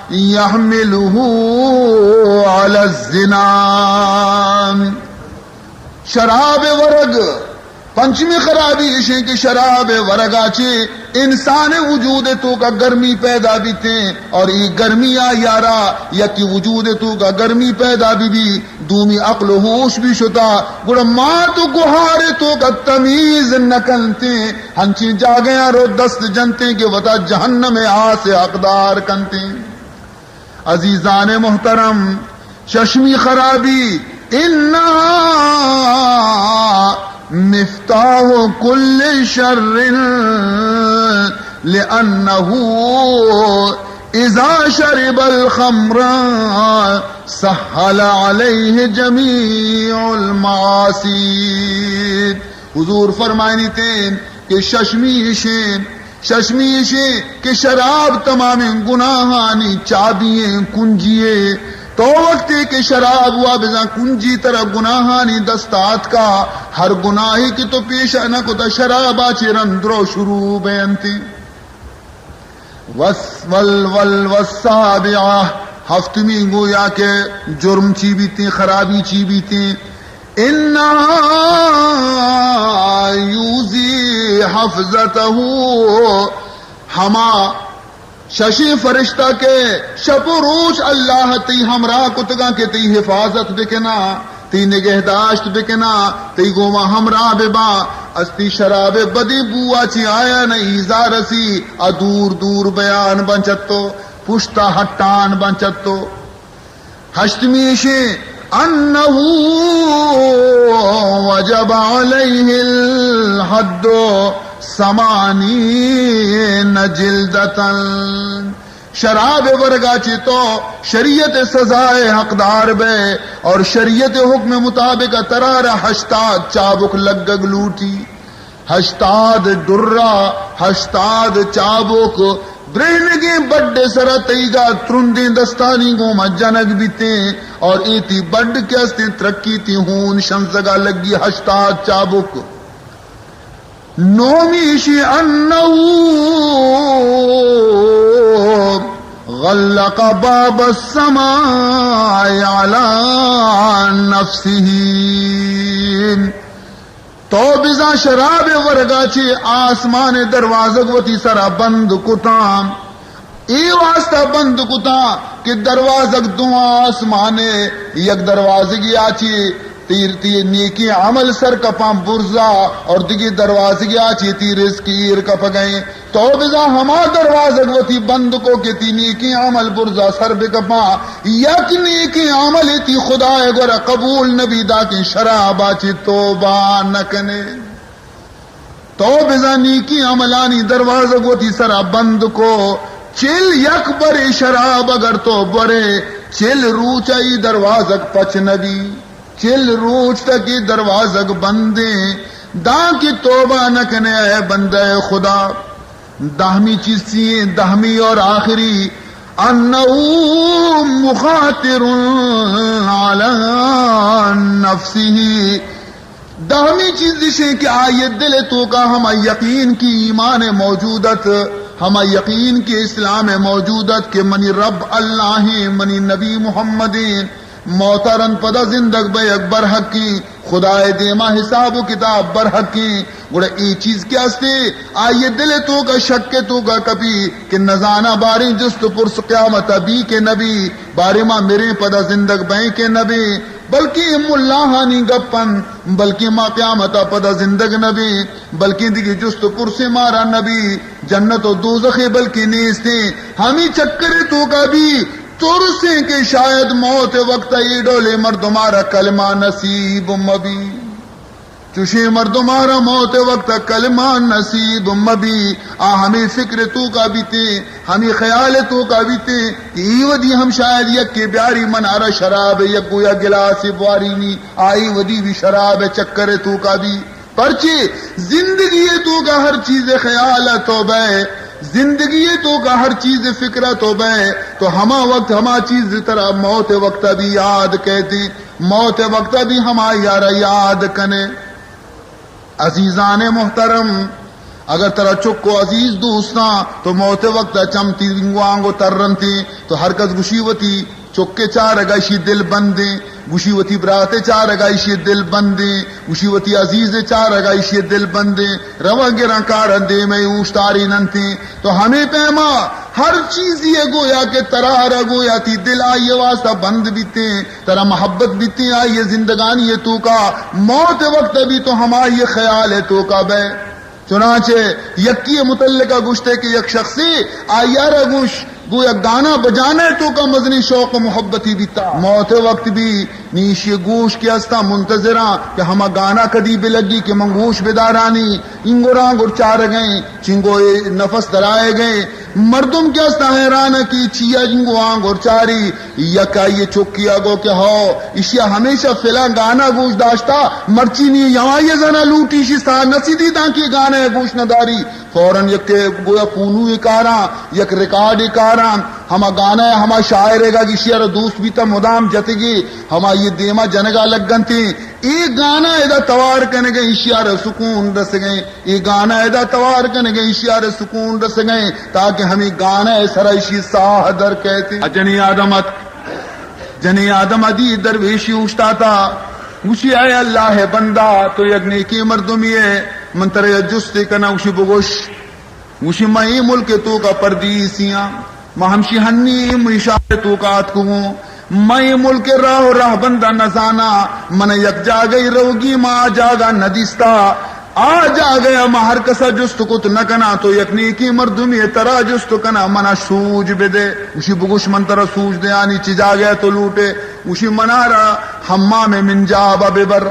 یحمله علی الزنا۔ شراب ورگ، پنچمی خرابی ایشیں کہ شراب ورگا چی انسان وجود توکا گرمی پیدا بیتیں اور ای گرمی آ یارا یکی وجود توکا گرمی پیدا بی بی، دومی عقل و ہوش بھی شتا، گڑا مات و گہار توکا تمیز نہ کنتیں، ہنچیں جاگہاں رو دست جنتیں کہ وتا جہنم آس حقدار کنتیں۔ عزیزان محترم، ششمی خرابی، انها مفتاح كل شر لأنه اذا شرب الخمر سهل عليه جميع المعاصي۔ حضور فرمائنیتیں کہ ششمی ایشیں، ششمی ایشیں کہ شراب تمامیں گناہانی چابی ایں، کنجی ایں۔ تو وقتی کہ شراب وا بزاں کنجی ترا گناہانی دست آتکا، ہر گناہی کہ تو پیشا نہ کتا شرابا چی رند رو شروع بینتی۔ وس-، ول-، ول-، والسابعة، ہفتمی گویا کہ جرم چی بیتیں، خرابی چی بیتیں، انہا یوزی حفظتہ، ہما ششیں فرشتہ کہ شپ و روچ اللہ تئی ہمراہ کتگاں کہ تئی حفاظت بکناں، تئی نگہداشت بکناں، تئی گوما ہمراہ بباں، از تئی شراب بدیں بوا چی آیان ایزا رسی، آ دور دور بیان بنچتو، پشتا ہٹان بنچتو۔ ہشتمی ایشیں، انہ وجب علیہ الحد ثمانین جلدتاً۔ شراب ورگا چی تو شریعت سزائے حقدار بے اور شریعت حکم مطابق ترارا ہشتاد چابک لگگ لوٹی۔ ہشتاد ڈرہ، ہشتاد چابک، برہنگیں بڈ سرا تئیگا ترندیں دستانی گوما جنگ بیتیں اور ایتی بڈ کہ استیں ترکی تی ہون شنزگا لگی ہشتاد چابک۔ نومی ایشی انہ غلق باب السماء علی نفسہ۔ تو بزاں شراب ورگا چی آسمان دروازگ وتی سرا بند کتاں، اے واسطہ بند کتاں کہ دروازگ دو آسمان، یک دروازگی آ چی تیر تی نیکی عمل سر کپاں برزا اور دگی دروازگی آ چی تی رزق ایر کپگئیں۔ تو بزاں ہما دروازگ وتی بند کو کہ تی نیکیں عمل برزا سر بکپاں، یک نیکیں عمل تی خدائے گورا قبول نبی، داکیں شرابا چی توبہ نکنے۔ تو بزاں نیکیں عملانی دروازگ وتی سرا بند کو، چل یک برے شراب اگر تو برے، چل روچ ای دروازگ پچ نبی۔ چل روچ تک ای دروازگ بندیں، داں کہ توبہ نہ کنے اے بندہ خدا۔ دہمی چیز چی ایں؟ دہمی اور آخری، انہ مخاطر علی نفسہ۔ دہمی چیز اشیں کہ آئی دل توکا ہما یقین کی ایمان موجودت، ہما یقین کی اسلام موجودت کہ منی رب اللہ ہیں، منی نبی محمد ہیں۔ موت ءَ رند پدا زندگ بئیگ برحقیں، خدائے دیما حساب و کتاب برحقیں۔ گڑا اے چیز کہ استے، آئی دل ءِ توکا شک ءِ توکا کپی کہ نزاناں باریں جست و پرس قیامت ءَ بی کہ نبی، باریں ما مریں پدا زندگ بئیں کہ نبیں، بلکیں اے ملاہانی گپ انت، بلکیں ما قیامت ءَ پدا زندگ نبیں، بلکیں دگہ جست و پرسے مارا نبی، جنت و دوزخے بلکیں نیستیں۔ ہمے چکر ءِ توکا بی، ترسیں کہ شاید موت ءِ وقت ءَ اے ڈولیں مردمارا کلمہ نصیب مہ بی۔ چوشیں مردمارا موت ءِ وقت ءَ کلمہ نصیب مہ بی۔ آ ہمے فکر ءِ توکا بیتیں، ہمے خیال ءِ توکا بیتیں کہ اے ودی ہم شاید یکے بیاری منارا شراب ءِ یک گویا گلاسے بوارینی، آ اے ودی بی شراب ءِ چکر ءِ توکا بی۔ پرچے؟ زندگی ءِ توکا ہر چیز ءِ خیال ءَ تو بئے، زندگی ءِ توکا ہر چیز ءِ فکر ءَ تو بئے، تو ہما وقت ہما چیز ترا موت ءِ وقت ءَ بی یاد کئیت، موت ءِ وقت ءَ بی ہما یارا یاد کنے۔ عزیزان محترم، اگر ترا چک و عزیز دوستاں، تو موت ءِ وقت ءَ چم تی انگو آنگو ترنتیں، تو ہر کس گوشی وتی چک ءِ چارگ ءَ ایشی دل بندیں، گوشی وتی برات ءِ چارگ ءَ ایشی دل بندیں، گوشی وتی عزیز ءِ چارگ ءَ ایشی دل بندیں، رواں گراں کاراں دیم ءَ اوشتاریننتیں۔ تو ہمے پیما ہر چیزی ءَ گویا کہ ترا را گویا تی دل آئی ءِ واسطہ بند بیتیں، ترا محبت بیتیں آئی ءِ زندگانی ءِ توکا، موت ءِ وقت ءَ بی تو ہمائی ءِ خیال ءِ توکا بئے۔ چنانچہ یکی ءِ متعلقہ گوشتے کہ یک شخصے آئی ءَ را گوش گو یک گانا بجانا ءِ توکا مزنیں شوق و محبتی بیتا۔ موت ءِ وقت بی نی ایشی ءِ گوش کہ استاں منتظراں کہ ہما گانا کدی بلگی کہ من گوش بدارانی۔ انگراں گر چارگئیں، چنگو اے نفس درائگئیں۔ مردم کہ استاں حیران کہ چیا انگو آں گر چاری۔ یک آئی ءِ چکی ءَ گو کہ ہو، ایشی ءَ ہمیشہ فلاں گانا گوش داشتا، مرچی نی یمائی ءَ زنا لوٹی، ایشی ساہ نہ سدی داں کہ گانا ءَ گوش نہ داری۔ فوراً یک گویا فونوے کاراں، یک ریکارڈے کاراں، ہما گانا ءَ ہما شاعرے گا گشی ءَ را دوست بیتا مدام جتگی، ہمائی دیما جنگا لگنتیں۔ اے گانا ادا توار کنگے، ایشی ءَ را سکون رسگے۔ اے گانا ادا توار کنگے، ایشی ءَ را سکون رسگے، تاکہ ہمیں گانا ءِ سرا ایشی ساہ در کئیت۔ جنی آدم ات، جنی آدم ادی درویشی اوشتاتا، گوشی، اے اللہ ءِ بندہ، تو یک نیکیں مردمی ئے، من ترا یک جستے کناں۔ گوشی، بگوش۔ گوشی، من اے ملک ءِ توکا پردیسی آں، من ہمشی ہنی اے میشار ءِ توکا اتکگوں، من اے ملک ءِ راہ و رہبنداں نزاناں، من یک جاگہے روگی، من آ جاگہ ندیستا، آ جاگہ ءَ من ہر کسا جست کت نکناں، تو یک نیکیں مردمے ئے، ترا جست کناں، منا سوج بدے۔ گوشی، بگوش، من ترا سوج دیانی، چی جاگہ ءَ تو لوٹے؟ گوشی، منا را حمام منجاب ءَ ببر۔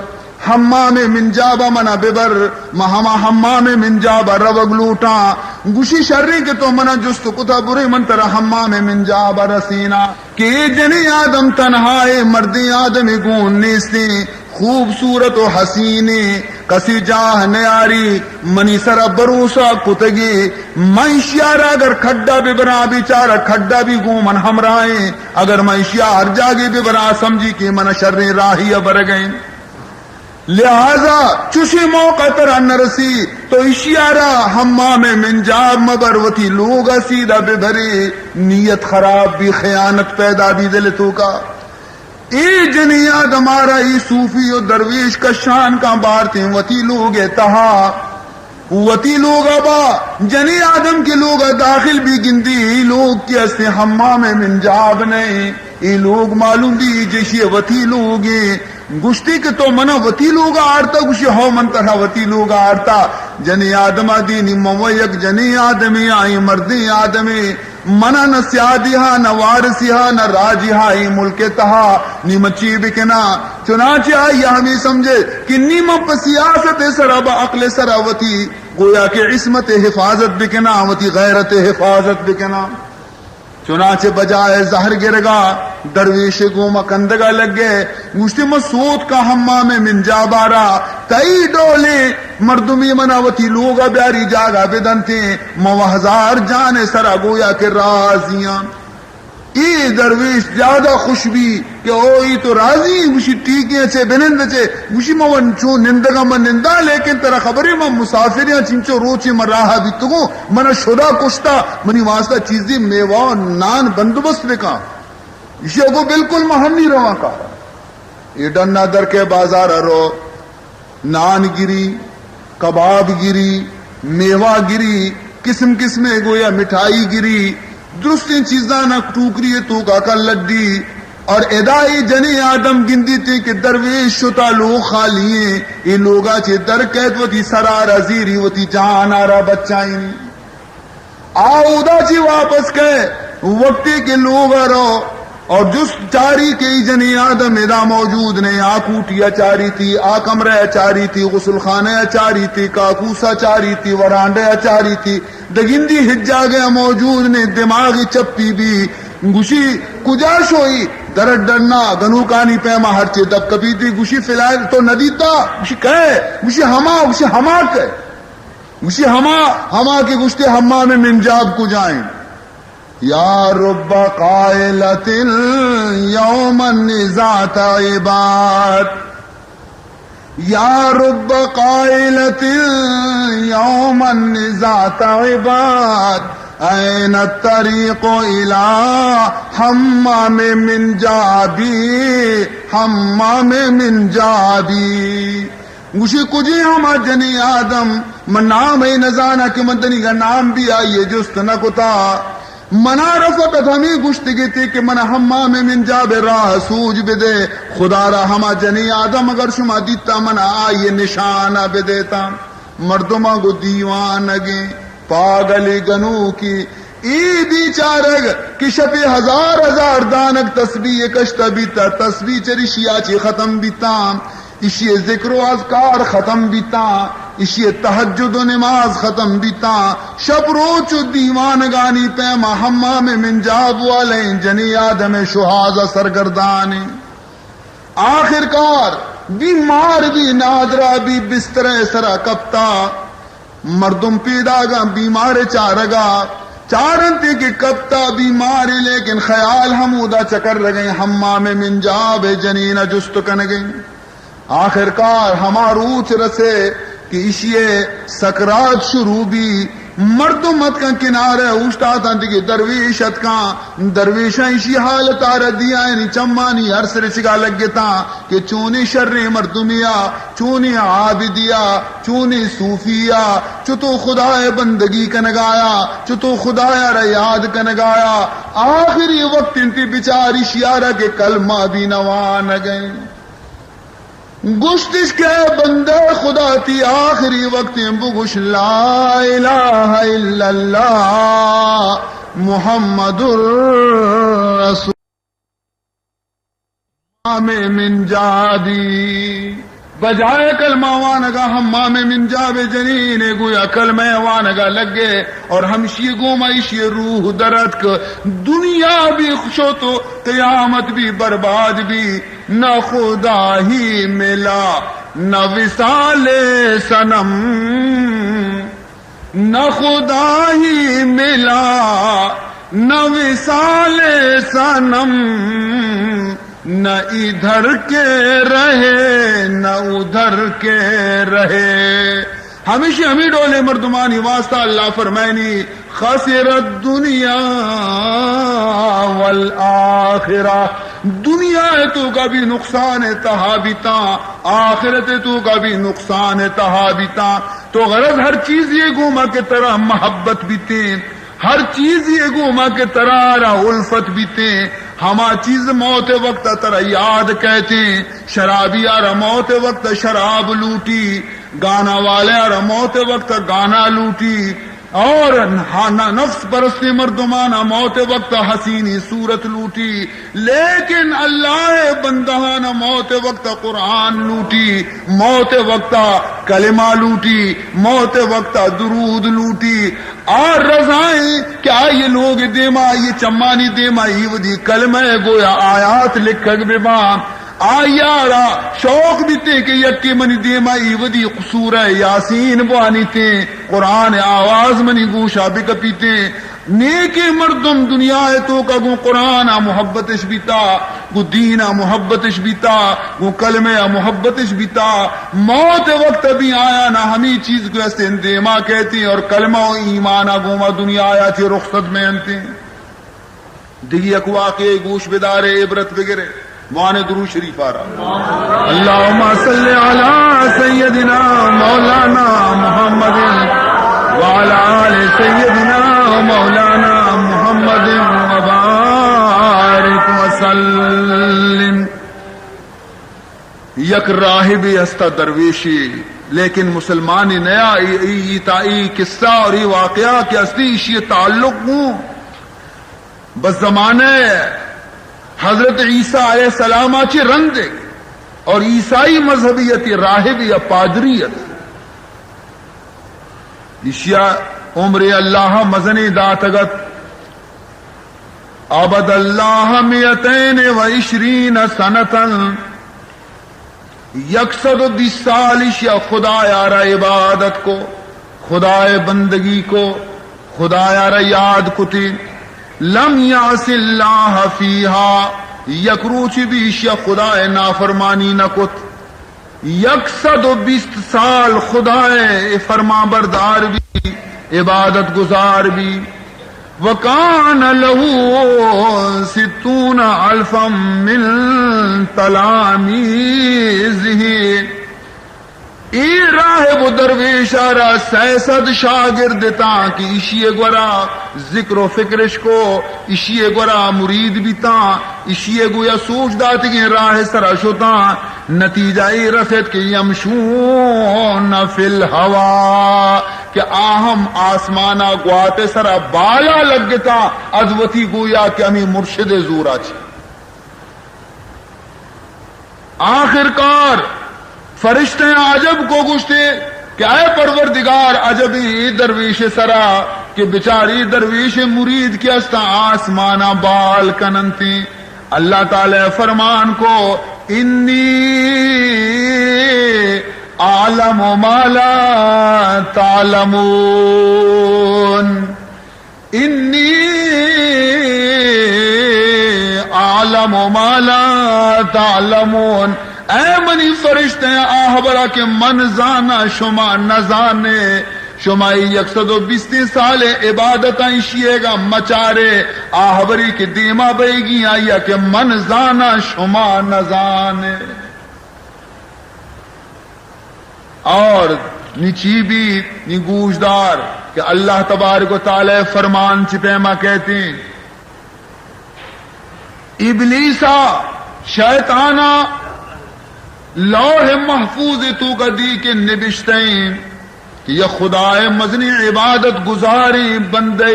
حمام منجاب ءَ منا ببر، من ہما حمام منجاب ءَ روگ لوٹاں۔ گوشی، شریں کہ تو منا جست کتا، برے من ترا حمام منجاب ءَ رسیناں۔ کہ اے جنیں آدم تنہا اے، مردیں آدمے گون نیستیں، خوبصورت و حسینیں، کسی جاہ نیاری، منی سرا بھروسہ کتگی، من ایشی ءَ را اگر کھڈا ببراں، بیچارہ کھڈا بھی گوں من ہمراہیں، اگر من ایشی ءَ ہر جاگے ببراں، سمجھی کہ من شریں راہی ءَ برگئیں۔ لہذا چوشیں موقع ترا نہ رسی، تو ایشی ءَ را حمام منجاب مبر، وتی لوگ ءَ سیدھا ببرے، نیت خراب بی، خیانت پیدا بی دل ءِ توکا۔ اے جنیں آدم ءَ را اے صوفی و درویش کشان کاں بارتیں وتی لوگ ءِ تہا۔ وتی لوگ ءَ با، جنیں آدم کہ لوگ ءَ داخل بی، گندی اے لوگ کہ استیں حمام منجاب نئیں، اے لوگ معلوم بی جیشی وتی لوگیں۔ گوشتی کہ تو منا وتی لوگ ءَ آرتا؟ گوشی، ہو، من ترا وتی لوگ ءَ آرتا۔ جنیں آدم ءَ دینی من و یک جنیں آدمے آں، اے مردیں آدمے، منا نہ سیادی ہا، نہ وارثی ہا، نہ راجی ہا اے ملک ءِ تہا، نی من چی بکناں؟ چنانچہ آئی ءَ ہمے سمجھے کہ نی من پہ سیاست ءِ سرا، بہ عقل ءِ سرا وتی گویا کہ عصمت ءِ حفاظت بکناں، وتی غیرت ءِ حفاظت بکناں۔ چنانچہ بجائے زہر گرگا، درویش ءِ گوما کندگا لگے، گوشتی، من سوت کاں حمام منجاب ءَ را، تئی ڈولیں مردمی منا وتی لوگ ءَ بیاری، جاگہ بدنتیں، من و ہزار جان ءِ سرا گویا کہ راضی آں۔ اے درویش زیادہ خوش بی کہ او، اے تو راضی ئے؟ گوشی، ٹھیک ہے، چے بنند چے؟ گوشی، من چو نندگا من نندا، لیکن ترا خبرے من مسافر آں، چنچو روچے من راہ بیتگوں، من شدا کشتا، منی واسطہ چیزی میوہ و نان بندوبست بکن۔ ایشی ءَ گو، بالکل، من ہنی رواں کار۔ اے ڈنا در کے بازار ءَ رو، نان گری، کباب گری، میوہ گری، قسم قسمیں گویا مٹھائی گری، درستیں چیزاں نا ٹوکری ءِ توکا کن لڈی۔ اور ادا اے جنیں آدم گندیتے کہ درویش شتا، لوگ خالی ایں، اے لوگا چے در کئیت، وتی سرا را زیری، وتی جانا را بچائینی۔ آ اودا چی واپس کئے، وقتی کہ لوگ ءَ رو اور جست چاری کہ ای جنی آدم ادا موجود نے، آ کوٹی ءَ چاری تی، آ کمرہ ءَ چاری تی، غسل خانہ ءَ چاری تی، کاکوس ءَ چاری تی، ورانڈہ ءَ چاری تی، دگندی ہچ جاگہ ءَ موجود نے، دماغ چپی بی، گوشی، کجا شوئی؟ در ڈنا گنوکانی پیما ہرچے دپ کپی تی، گوشی، فلان تو ندیتا؟ گوشی، کئے؟ گوشی، ہما۔ گوشی، ہما کئے؟ گوشی، ہما، ہما کہ گوشتے، حمام منجاب کجائیں؟ یا رب قائلة یوما اذا تعبت، یا رب قائلة یوما اذا تعبت، این الطریق الی حمام منجابی، حمام منجابی۔ گوشی، کجی ہما جنی آدم، من نام ءَ نزاناں کہ من تنیگا نام بی آئی ءَ جست نہ کتا۔ منا را فقط ہمے گوشتگی تی کہ منا حمام منجاب ءِ راہ سوج بدے۔ خدا را، ہما جنی آدم اگر شما دیتا، منا آئی ءِ نشانہ بدیتا۔ مردماں گو دیوانگیں، پاگلے، گنوکی، اے بیچارگ کہ شپے ہزار ہزار دانگ تسبیح کشتہ بیتا، تسبیح چریشی ءَ چی ختم بیتا، ایشی ذکر و اذکار ختم بیتا، ایشی تہجد و نماز ختم بیتا، شپ روچ و دیوانگانی پیما حمام منجاب والیں جنی آدم شوہاز سرگردانے۔ آخرکار بیمار بی، نادرا بی، بسترے سرا کپتا۔ مردم پیداگاں بیمار چارگا چارنتے کہ کپتا بیمارے، لیکن خیال ہمودا چکرگیں، حمام منجاب جنین جست کنگیں۔ آخرکار ہما روچ رسے کہ ایشی ء سکرات شروع بی، مردم اتکاں کنارہ اوشتاتاں، دگہ درویش اتکاں، درویشاں ایشی حالت ء را دیا، یعنی چمانی ارس رچگا لگتاں کہ چونیں شریں مردمے ء، چونیں عابدے ء، چونیں صوفی ء، چتو خدا ء بندگی کنگایا، چتو خدا ء را یاد کنگایا۔ آخری وقت انتی بچار ایشی ء را کہ کلمہ بھی نہ وانگ ء۔ گوشتش کہ اے بندہ خدا، تی آخری وقتیں، بگوش لا الہ الا اللہ محمد رسول۔ حمام منجابی، بجائے کلمہ وانگا حمام منجاب جنین گویا کلمہ وانگا لگے اور ہمشی گوما ایشی روح درتک۔ دنیا بھی شو تو قیامت بھی برباد بھی۔ نہ خدا ہی ملا، نہ وصال صنم، نہ خدا ہی ملا، نہ وصال صنم، نہ ادھر کے رہے، نہ ادھر کے رہے۔ ہمیشہ ہمیں ڈولے مردمانی واسطہ اللہ فرمائنی، خسر الدنیا والآخرہ۔ دنیا ء توکا بھی نقصان ء تہا بیتاں، آخرت ء توکا بھی نقصان ء تہا بیتاں۔ تو غرض ہر چیزے گوما کہ ترا محبت بیتیں، ہر چیزے گوما کہ ترا را الفت بیتیں، ہما چیز موت وقت ترا یاد کہتیں۔ شرابی آ را موت وقت شراب لوٹی، گانا والے آ را موت وقت گانا لوٹی۔ اور ہاں، نفس پرستیں مردمانا موت وقت حسینی صورت لوٹی، لیکن اللہ ء بندہانا موت وقت قرآن لوٹی، موت وقت کلمہ لوٹی، موت وقت درود لوٹی۔ آ رضائیں کہ آئی لوگ دیما، آئی چمانی دیما ای ودی کلمہ گویا آیات لکھگ بباں۔ آئی ء را شوق بیتیں کہ یکے منی دیما ای ودی سورہ یاسین بوانیتیں، قرآن ء آواز منی گوشا بکپیتیں۔ نیکیں مردم دنیا ء توکا گوں قرآن ء محبت اش بیتا، گوں دین ء محبت اش بیتا، گوں کلمہ ء محبت اش بیتا۔ موت ء وقت ء بھی آیانا ہمے چیز گوستیں دیما کہتیں اور کلمہ و ایمان ء گوما دنیا ء چہ رخصت بینتیں۔ دگہ یک واقعے گوش بدارے، عبرت بگرے۔ وان درود شریف آرا۔ اللهم صل على سيدنا مولانا محمد وعلى آل سيدنا مولانا محمد وبارك وسلم۔ یک راہبے ہستا، درویشے، لیکن مسلمانے نیا۔ ای، ای، ای تا ای قصہ اور ای واقعہ کہ ہستی، ایشی تعلق ہوں بس زمانہ حضرت عیسیٰ علیہ السلام ء چہ رند ء اور عیسائی مذہبیت ء راہب یا پادری ات۔ ایشی ء عمر اللہ مزنیں داتگ ات۔ عبد اللہ مئتین و عشرین سنتاً، یک سد و بیست سال ایشی ء خدایا را عبادت کو، خدائے بندگی کو، خدایا را یاد کتی۔ لم یعص اللہ فیہا، یک روچے بھی ایشی ء خدائے نافرمانی نہ کت۔ یک سد و بیست سال خدائے فرمانبردار بی، عبادت گزار بی۔ وکان لہ ستون الفا من تلامیذہ۔ اے راہب و درویش ء را سئے سد شاگرد اتاں کہ ایشی ء گورا ذکر و فکرش کو، ایشی ء گورا مرید بیتاں، ایشی ء گویا سوچ داتگیں راہ ء سرا شتاں۔ نتیجہ اے رست کہ یمشون فی الہوا، کہ آ ہم آسمانا گوات ء سرا بالا لگتاں، از وتی گویا کہ ہمے مرشد ء زورا چہ۔ آخر کار فرشتہ عجب کو، گوشتے کہ اے پروردگار، عجبیں اے درویش سرا کہ بچاری درویش مرید کہ استاں آسمانا بال کننتی۔ اللہ تعالی فرمان کو، انی اعلم ما لا تعلمون۔ انی اعلم ما لا تعلمون۔ اے منی فرشتیاں، آ ہبرا کہ من زاناں شما نزانے، شما اے یک سد و بیستیں سال عبادتاں ایشی ئیگا مچارے، آ ہبرے کہ دیما بئیگی آئیا کہ من زاناں شما نزانے۔ اور نی چی بی، نی گوشدار کہ اللہ تبارک و تعالی فرمان چی پیما کئیت۔ ابلیسا، شیطانا، لوح محفوظ توکا دی کہ نبشتہ ایں کہ یک خدائے مزنیں عبادت گزاریں بندے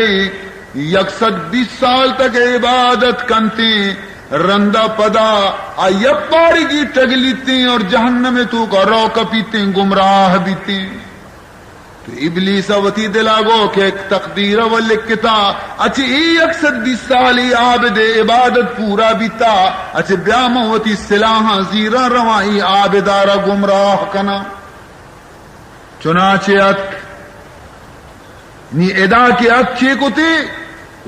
یک سد بیست سال تک عبادت کنتیں، رندا پدا آ یک بارگی ٹگلیتیں اور جہنم توکا رو کپیتیں، گمراہ بیتیں۔ تو ابلیس ء وتی دل ء گو کہ تقدیر ء و لکھتا، اچ اے یک سد بیست سالی عابد عبادت پورا بیتا، اچ بیا من وتی سلاحاں زیراں رواں اے عابد ء را گمراہ کناں۔ چنانچہ اتک، نی ادا کہ اتک چے کتے؟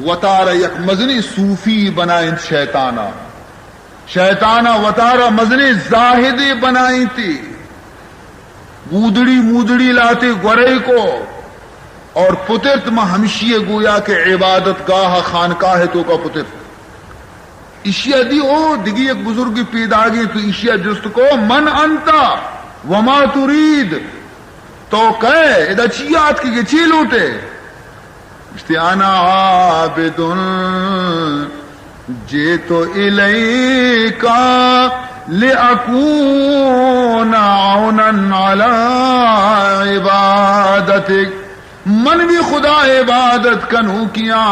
وتارا یک مزنیں صوفی بنائینت شیطان ء۔ شیطان ء وتارا مزنیں زاہدے بنائینتی، گودڑی مودڑی لاتے گورے کو اور پترت، ما ہمشی ء گویا کہ عبادت گاہ ء خانقاہ ء توکا پترت۔ ایشی ء دی او دگی یک بزرگی پیداگیں، تو ایشی ء جست کو، من انت وما ترید، تو کئے، ادا چی آتکے کہ چی لوٹے؟ گوشتی، انا عابد جئت الیک لأکون عونا علی عبادتک۔ من بھی خدا عبادت کنوکیاں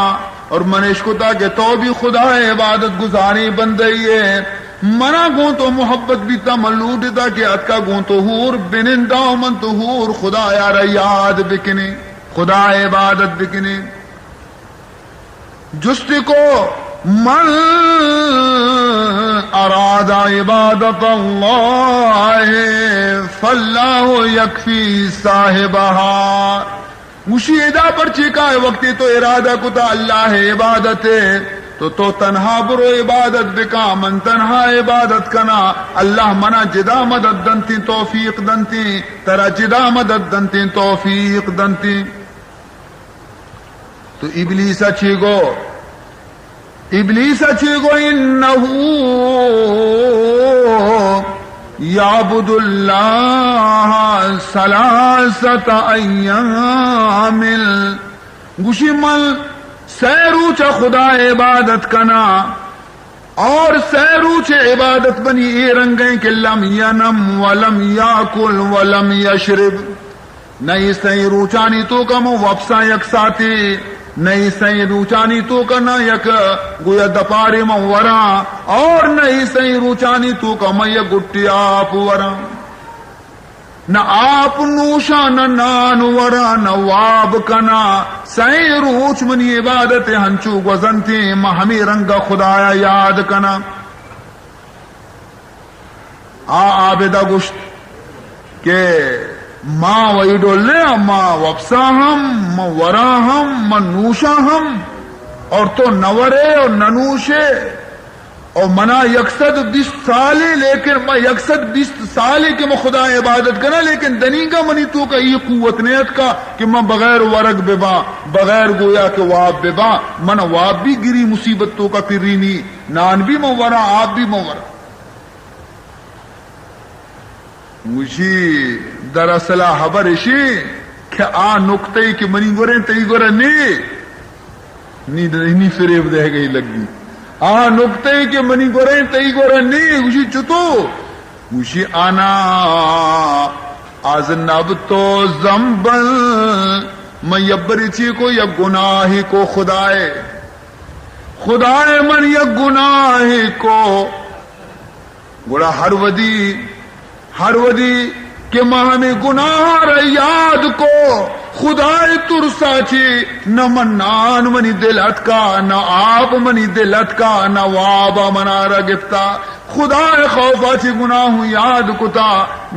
اور من اشکتا کہ تو بھی خدا عبادت گزاریں بندے ئے۔ منا گوں تو محبت بیتا، من لوٹتا کہ اتکا گوں تو ہور بنندا و من تو ہور خدایا را یاد بکنیں، خدا عبادت بکنیں۔ جستی کو، من اراد عبادت اللہ فاللہ یکفی صاحبہا۔ گوشی، ادا پرچے کائے؟ وقتی تو ارادہ کتا اللہ عبادت ء، تو تو تنہا برو عبادت بکا، من تنہا عبادت کنا، اللہ منا جدا مدد دنتیں، توفیق دنتیں، ترا جدا مدد دنتیں، توفیق دنتیں۔ تو ابلیس ء چی گو؟ ابلیس ء چی گو؟ انہ یعبد اللہ ثلاثۃ ایام۔ گوشی، من سئے روچ ء خدا عبادت کنا۔ اور سئے روچ عبادت منی اے رنگیں کہ لم ینم ولم یاکل ولم یشرب۔ نہ اے سئیں روچانی توکا من وپساں یک ساتے، نہ اے سئیں روچانی توکا نہ یک گویا دپارے من وراں، اور نہ اے سئیں روچانی توکا من یک گٹے آپ وراں۔ نہ آپ نوشاں، نہ نان وراں، نہ واب کناں۔ سئیں روچ منی عبادت ہنچو گوزنتیں، من ہمے رنگ ء خدایا یاد کناں۔ آ عابد ء گوشت کہ ما وئی ڈول نہ، ما وپساں ہم، ما وراں ہم، ما نوشاں ہم، اور تو نہ ورے اور نہ نوشے۔ او منا یک سد بیست سالے، لیکن ما یک سد بیست سالے کہ ما خدا عبادت کناں، لیکن دنیگا منی توکا اے قوت نہ اتکا کہ من بغیر ورگ بباں، بغیر گویا کہ واب بباں۔ من واب بھی گری مصیبت توکا پرینی، نان بھی من وراں، آپ بھی من وراں۔ گوشی، دراصل آ حبر اشی کہ آ نکتہ ای کہ منی گوریں تئی گورا نی، نی، نی فریب دے گئی لگی۔ آ نکتہ ای کہ منی گوریں تئی گورا نی۔ گوشی، چتو؟ گوشی، انا اذنبت ذنبا، من یبری چی کو، یک گناہی کو خدائے، خدائے من یک گناہی کو۔ گڑا ہر ودی، ہر ودی کہ من ہمے گناہ را یاد کو، خدائے ترسا چی نہ من نان منی دل اتکا، نہ آپ منی دل اتکا، نہ واب منا را گپتا۔ خدائے خوفا چی گناہ یاد کتا،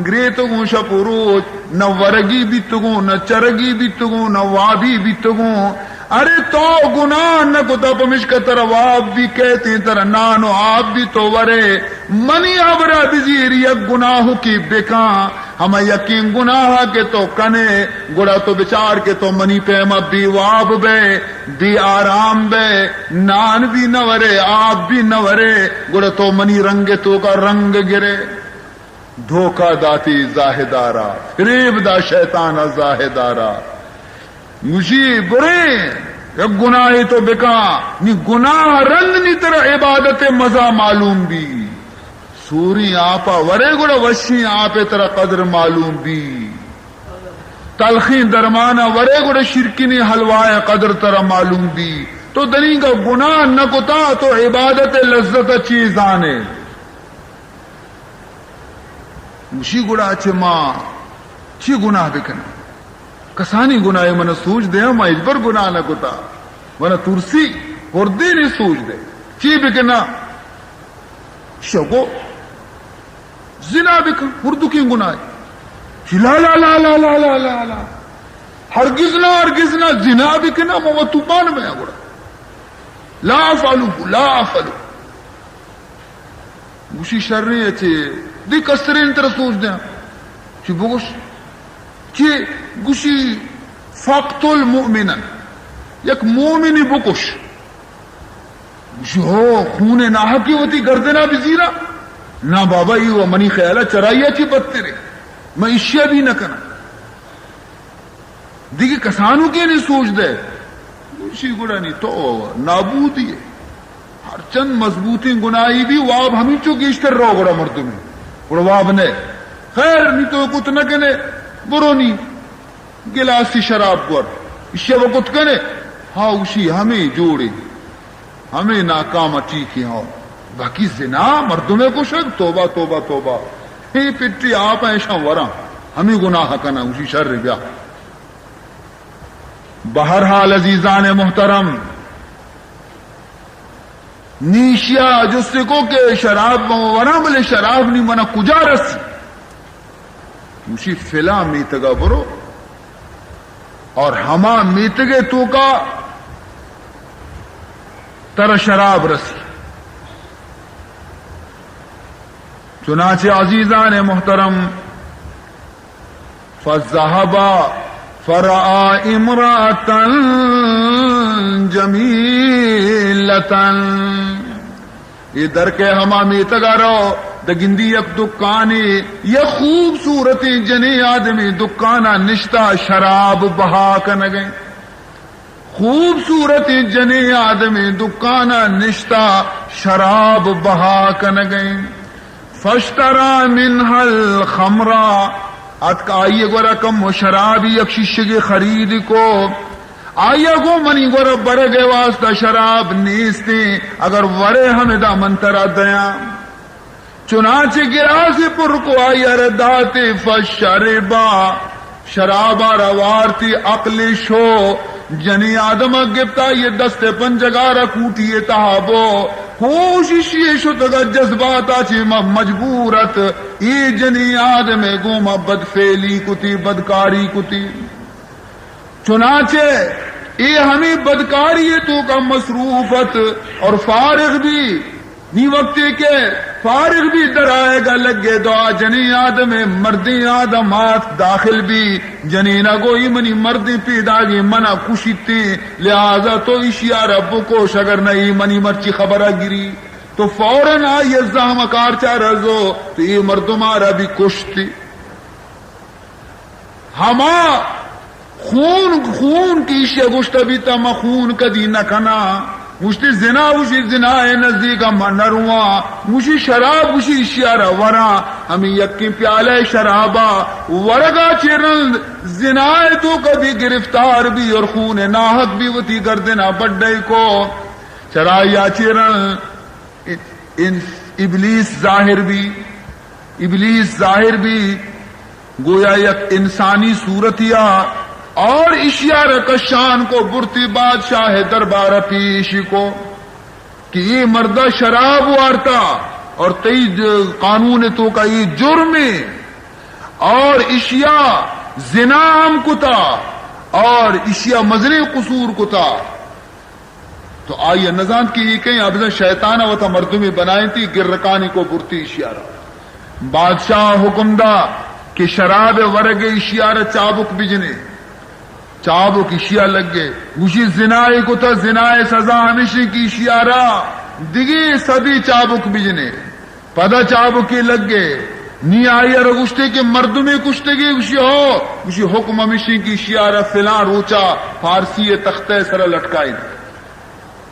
گریتگوں شپ و روچ، نہ ورگی بیتگوں، نہ چرگی بیتگوں، نہ وابی بیتگوں۔ ارے تو گناہ نہ کتا، پمشکا ترا واب بی کئیت، ترا نان و آپ بی، تو ورے منی ہبرا بزیر، یک گناہکی بکاں، ہما یکیں گناہ کہ تو کنے، گڑا تو بچار کہ تو منی پیما بے واب بے، بے آرام بے، نان بی نہ ورے، آپ بی نہ ورے، گڑا تو منی رنگ توکا رنگ گرے۔ دھوکہ داتی زاہدارا، فریب دا شیطان زاہدارا۔ گوشی، برے، یک گناہے تو بکاں، نی گناہ رند نی ترا عبادت مزہ معلوم بی۔ سوری آپا ورے گڑا وشی آپے ترا قدر معلوم بی۔ تلخیں درمانا ورے گڑا شیرکنیں حلوائے قدر ترا معلوم بی۔ تو دنیگا گناہ نہ کتا، تو عبادت لذت چی زانے؟ گوشی، گڑا چہ ما چی گناہ بکناں؟ کسانی گناہ من سوج دیاں، ما ہچبر گناہ نہ کتا۔ من ترسی، ہردے نے سوج دے۔ چی بکناں؟ شگو زنا بکن، ہردکیں گناہ۔ لا، لا، لا۔ ہرگز نہ، ہرگز نہ، زنا بکناں، ما وت توبان میں گڑا۔ لا افعلہ، لا افعلہ۔ گوشی، شریں چے دی کسترین تر سوچ دیاں۔ چی بگوش؟ چی گوشی؟ فقتل مؤمنا، یک مومنی بکش۔ گوشی، ہو، خون ناحقی وتی گردنا بزیرا؟ نا بابا، ای و منی خیالا چرائی چی بدترے، من اشیا بھی نہ کناں۔ دگہ کسانوکے نے سوج دے۔ گوشی، گڑا نی تو نابودی ئے۔ ہر چند مضبوطیں گناہی بھی واب ہمینچو گیشتر رو گڑا مردمے۔ گڑا واب نے۔ خیر، نی تو کت نہ کنے، برو نی گلاسی شراب گور۔ اشیا وقت کنے۔ ہاں، گوشی، ہمیں جوڑے۔ ہمے ناکام ٹھیک ہاں۔ باقی زنا، مردمے کشگ، توبہ، توبہ، توبہ۔ اے پٹی آپ ایشاں وراں۔ ہمے گناہ کناں، گوشی شر بیا۔ بہرحال عزیزان محترم، نی اشیا جست کو کہ شراب من وراں، بلے شراب نی منا کجا رسی؟ گوشی، فلاں میتگا برو اور ہما میتگے توکا ترا شراب رسی۔ چنانچہ عزیزان محترم، فذهب فرأى امرأة جميلة۔ اے در کہ ہما میتگا رو، دگندی یک دکانے، یک خوبصورتیں جنیں آدمے دکانا نشتا شراب بہا کنگیں۔ خوبصورتیں جنیں آدمے دکانا نشتا شراب بہا کنگیں۔ فاشترى منها الخمر، اتک آئی گورا کم شرابی یک شیشگے خرید کو۔ آئی گو منی گورا برگ واسطہ شراب نیستیں، اگر ورے ہمدا من ترا دیاں۔ چنانچہ گلاسے پر کو آئی ء را داتے، فشربا، شرابا را وارتی، عقل شو۔ جنی آدم گپتا یہ دست پنجگا را کوٹی تہا بو۔ ہوش اشی شتگا جذباتا چہ م-، مجبور ات۔ اے جنی آدم گوما بدفعلی کتی، بدکاری کتی۔ چنانچہ اے ہمے بدکاری ء توکا مصروف ات اور فارغ بی۔ نی وقتے کہ فارغ بی، در آیگا لگے، دعا جنیں آدم ء، مردیں آدم آت داخل بی۔ جنینا گو، ای منی مردیں پیداگیں، منا کشیتیں، لہذا تو اشیارا بکش، اگر نہ ای منی مرچی خبرا گری۔ تو فوراً آئی زحم کار چارا زو، تو ای مردمارا بھی کشتی۔ ہما خون، خون کہ ایشی ء گوشتہ بیتہ، من خون کدی نہ کناں۔ گوشتی زنا، گوشی زنا ء نزیک ء من نہ رواں۔ گوشی شراب، گوشی ایشی ء را وراں۔ ہمے یکیں پیالہ شراب ء ورگ ء چہ رند زنا ء توک ء بھی گرفتار بی اور خون ناحق بھی وتی گردن ء بڈئی کو۔ چرائی ء چہ رند انس، ابلیس ظاہر بی، ابلیس ظاہر بی، گویا یک انسانی صورتیا، اور اشیا را کشان کو، برتی بادشاہ دربار پیش کو کہ یہ مردہ شراب وارتا اور تئی قانون توکا یہ جرم ہے۔ اور اشیا زنا ہم کتا، اور اشیا مزنیں قصور کتا، تو آئی نزانت کہ یہ کہیں ابزن شیطان وتا مردمی بنائیں تی گرکانی کو برتی اشیا را۔ بادشاہ حکم دا کہ شراب ورگ اشیا را چابک بجنے۔ چابک اشیا لگے، گوشی زنائے کتا، زنائے سزا ہمیشی کہ اشیا را دگے سدی چابک بجنے۔ پدا چابکے لگے، نی آئی ء را گوشتے کہ مردمے کشتگی؟ گوشی ہو۔ گوشی حکم ہمیشی کہ اشی ء را فلاں روچا پارسی ء تختہ ء سرا لٹکائیں،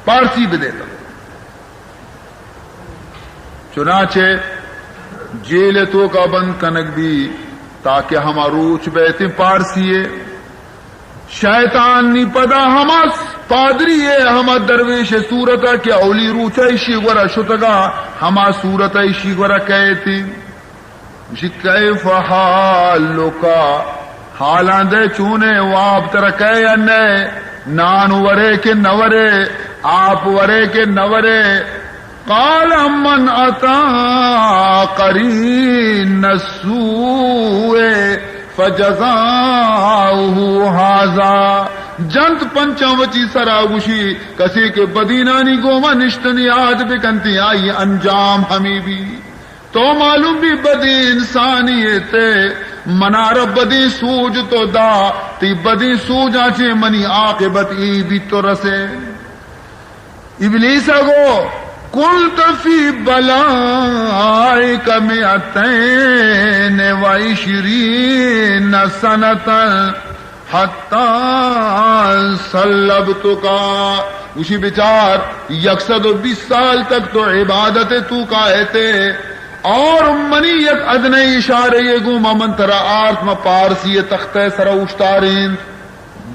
پارسی بدیتا۔ چنانچہ جیل ء توکا بند کنگ بی تاکہ ہما روچ بیتیں پارسی ء شیطان نی پدا ہما پادری ء ہما درویش ء صورت ء کہ اولی روچ ء ایشی گورا شتگا، ہما صورت ء ایشی گورا کئیت۔ گوشی، کیف حالک؟ حالاں دے چونے، واب ترا کئے یا نئے؟ نان ورے کہ نہ ورے؟ آپ ورے کہ نہ ورے؟ قال من اتى قرين السوء فجزاؤه هذا۔ جنت پنچاں وتی سرا، گوشی، کسے کہ بدینانی گوما نشتنی عاد بکنتی، آئی انجام ہمی بی۔ تو معلوم بی بدیں انسانی تے، منارا بدیں سوج تو دا، تی بدیں سوجاں چے منی عاقبت ای بی تو رسے۔ ابلیس ء گو، کنت فی بلائک مئتین و عشرین سنة حتی صلبتک۔ گوشی، بچار، یک سد و بیست سال تک تو عبادت تو کائے تے، اور منی یک ادنی اشارے یہ گوما من ترا آرت، ما پارسی تختہ سرا اوشتارین۔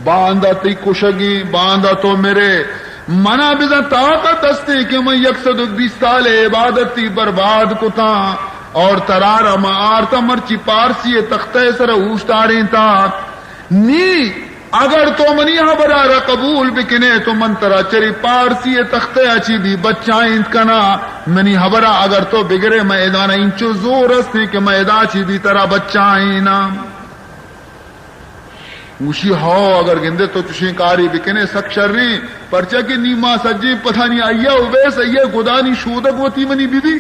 باندا تئی کشگی، باندا تو مرے۔ منا بزاں طاقت ہستیں کہ من یک سد و بیست سال عبادت تی برباد کتاں اور ترارا ما آرتا مرچی پارسی تختہ سر اوشتارینتا۔ نی اگر تو منی حبرا را قبول بکنے تو من ترا چری پارسی تختہ چی بھی بچائینت کنا۔ منی حبرا اگر تو بگرے، میں ادانا انچو زور ہستیں کہ میں ادا چی بھی ترا بچائیناں۔ گوشی، ہو، اگر گندے تو چشیں کاری بکنے، سک شریں، پرچا کہ نی ما سجیں پتانی آئیا اویس، آئیا گدانی شودگ وتی منی بی بی،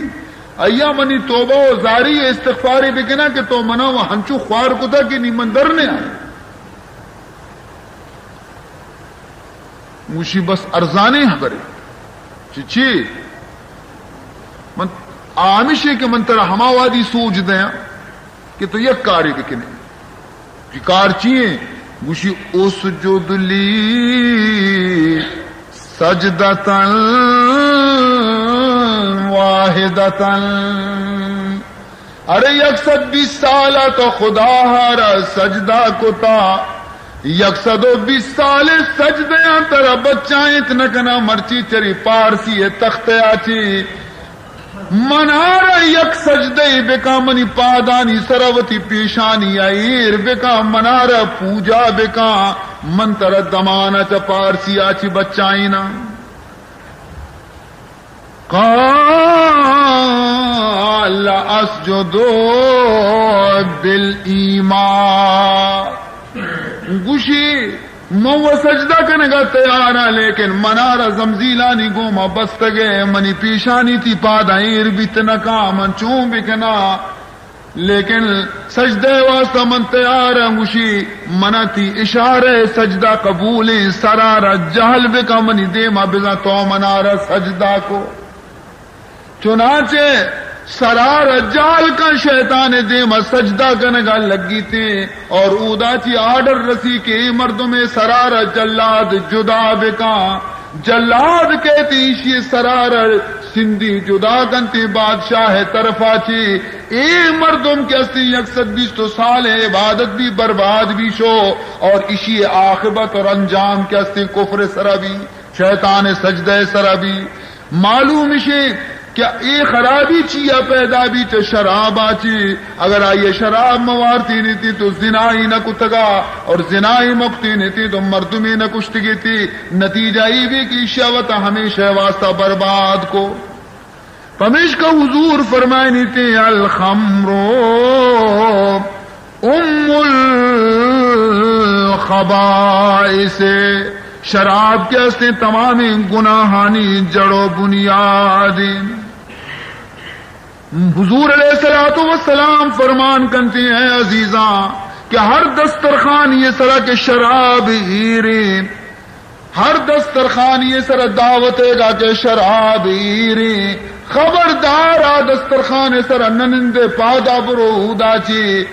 آئیا منی توبہ و زاری استغفاری بکنا کہ تو منا و ہنچو خوار کتا کہ نی من در نیا۔ گوشی، بس ارزانیں حبرے۔ چی چی؟ من آ ہمیشیں کہ من ترا ہما وادی سوج دیاں کہ تو یک کارے بکنے۔ کہ کار چی ایں؟ گوشی، اسجد لی سجدة واحدة۔ ارے یک سد بیست سال ء تو خدا ء را سجدہ کتا، یک سد و بیست سال سجدیاں ترا بچائینت نہ کنا، مرچی چری پارسی ء تخت ء چی منارا یک سجدہ بکا، منی پادانی سرا وتی پیشانی ء ایر بکا، منارا پوجا بکا، من ترا دمانا چہ پارسی ء چی بچائیناں۔ قال اسجد بالایمان۔ گوشی، من و سجدہ کنگا تیاراں، لیکن منارا زمزیلانی گوما بستگے، منی پیشانی تی پادا ایر بیت نکا، من چون بکنا؟ لیکن سجدہ واسطہ من تیار آں۔ گوشی، منا تی اشارہ سجدہ قبولیں، سرارا جہل بکا، منی دیما بزاں تو منارا سجدہ کو۔ چنانچہ سرارا جہل کن، شیطان دیما سجدہ کنگا لگیتیں اور اودا چی آرڈر رسی کہ اے مردم سرارا جلاد جدا بکا۔ جلاد کئیت ایشی سرارا سندی جدا کنت بادشاہ طرفا چی۔ اے مردم کہ استی یک سد بیست سال عبادت بھی برباد بھی شو اور ایشی عاقبت اور انجام کہ استی کفر سرا بھی، شیطان سجدہ سرا بھی۔ معلوم شے کہ اے خرابی چیا پیدا بھی چہ شرابا چی۔ اگر آئی شراب موارتی نیتی تو زنائی نہ کتگا اور زنائی مکتی نیتی تو مردمی نہ کشتگی تی۔ نتیجہ ای بھی کہ ایشی وتا ہمیشہ واسطہ برباد کو۔ پمیشکا حضور فرمائنی تی، الخمر ام خبائث، شراب کہ استیں تمامیں گناہانی جڑ و بنیاد انت۔ حضور علیہ الصلوۃ والسلام فرمان کنتے ہیں، اے عزیزاں، کہ ہر دسترخوانی سرا کہ شراب ایریں، ہر دسترخوانی سرا دعوتے گا کہ شراب ایریں، خبردار آ دسترخوان سرا ننندے، پادا برو اودا چی۔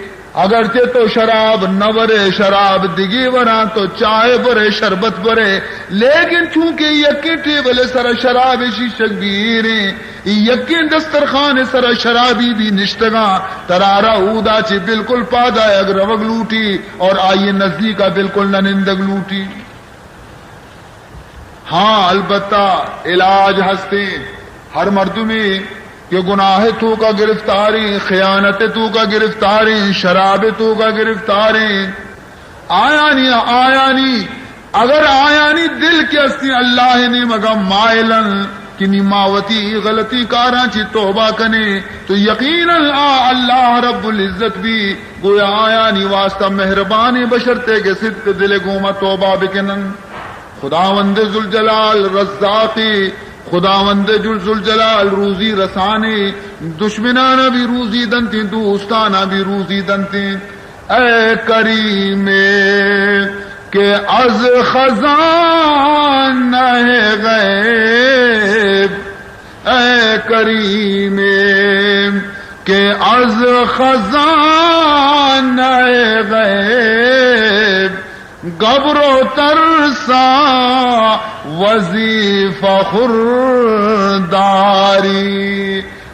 اگرچہ تو شراب نہ ورے، شراب دگی وراں، تو چائے برے، شربت برے، لیکن چونکہ یکیں ٹیبل سرا شراب شیشگ بیریں، یکیں دسترخوان سرا شرابی بھی نشتگاں، ترارا اودا چی بالکل پادایگ روگ لوٹی اور آئی نزدیکا بالکل نہ نندگ لوٹی۔ ہاں، البتہ علاج ہستیں۔ ہر مردمے کہ گناہ توکا گرفتاریں، خیانت توکا گرفتاریں، شراب توکا گرفتاریں، آیانی، آیانی، اگر آیانی دل کہ استیں اللہ نیمگا مائلن کہ نی ما وتی غلطی کاراں چی توبہ کنیں، تو یقیناً آ اللہ رب العزت بھی گویا آیانی واسطہ مہربانیں، بشرطے کہ صدق دل گوما توبہ بکنن۔ خداوند ذوالجلال رزاقی، خداوند ذوالجلال روزی رسانی، دشمنانا بھی روزی دنتی، دوستانا بھی روزی دنتی۔ اے کریم کہ از خزانہ غیب، اے کریم کہ از خزانہ غیب، گبر و ترسا وظیفہ خورداری۔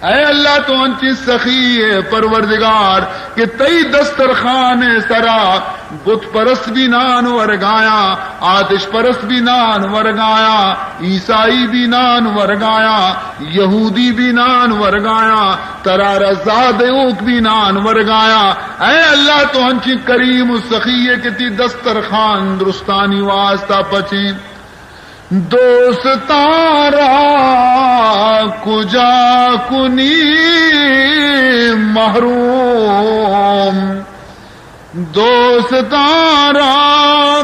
اے اللہ، تو انچیں سخی ئے پروردگار کہ تئی دسترخوان سرا بت پرست بھی نان ورگایاں، آتش پرست بھی نان ورگایاں، عیسائی بھی نان ورگایاں، یہودی بھی نان ورگایاں، ترارا زاہ دیوک بھی نان ورگایاں۔ اے اللہ، تو انچیں کریم و سخی ئے کہ تئی دسترخوان درستانی واسطہ پچیں۔ دوستاں را کجا کنی محروم، دوستاں را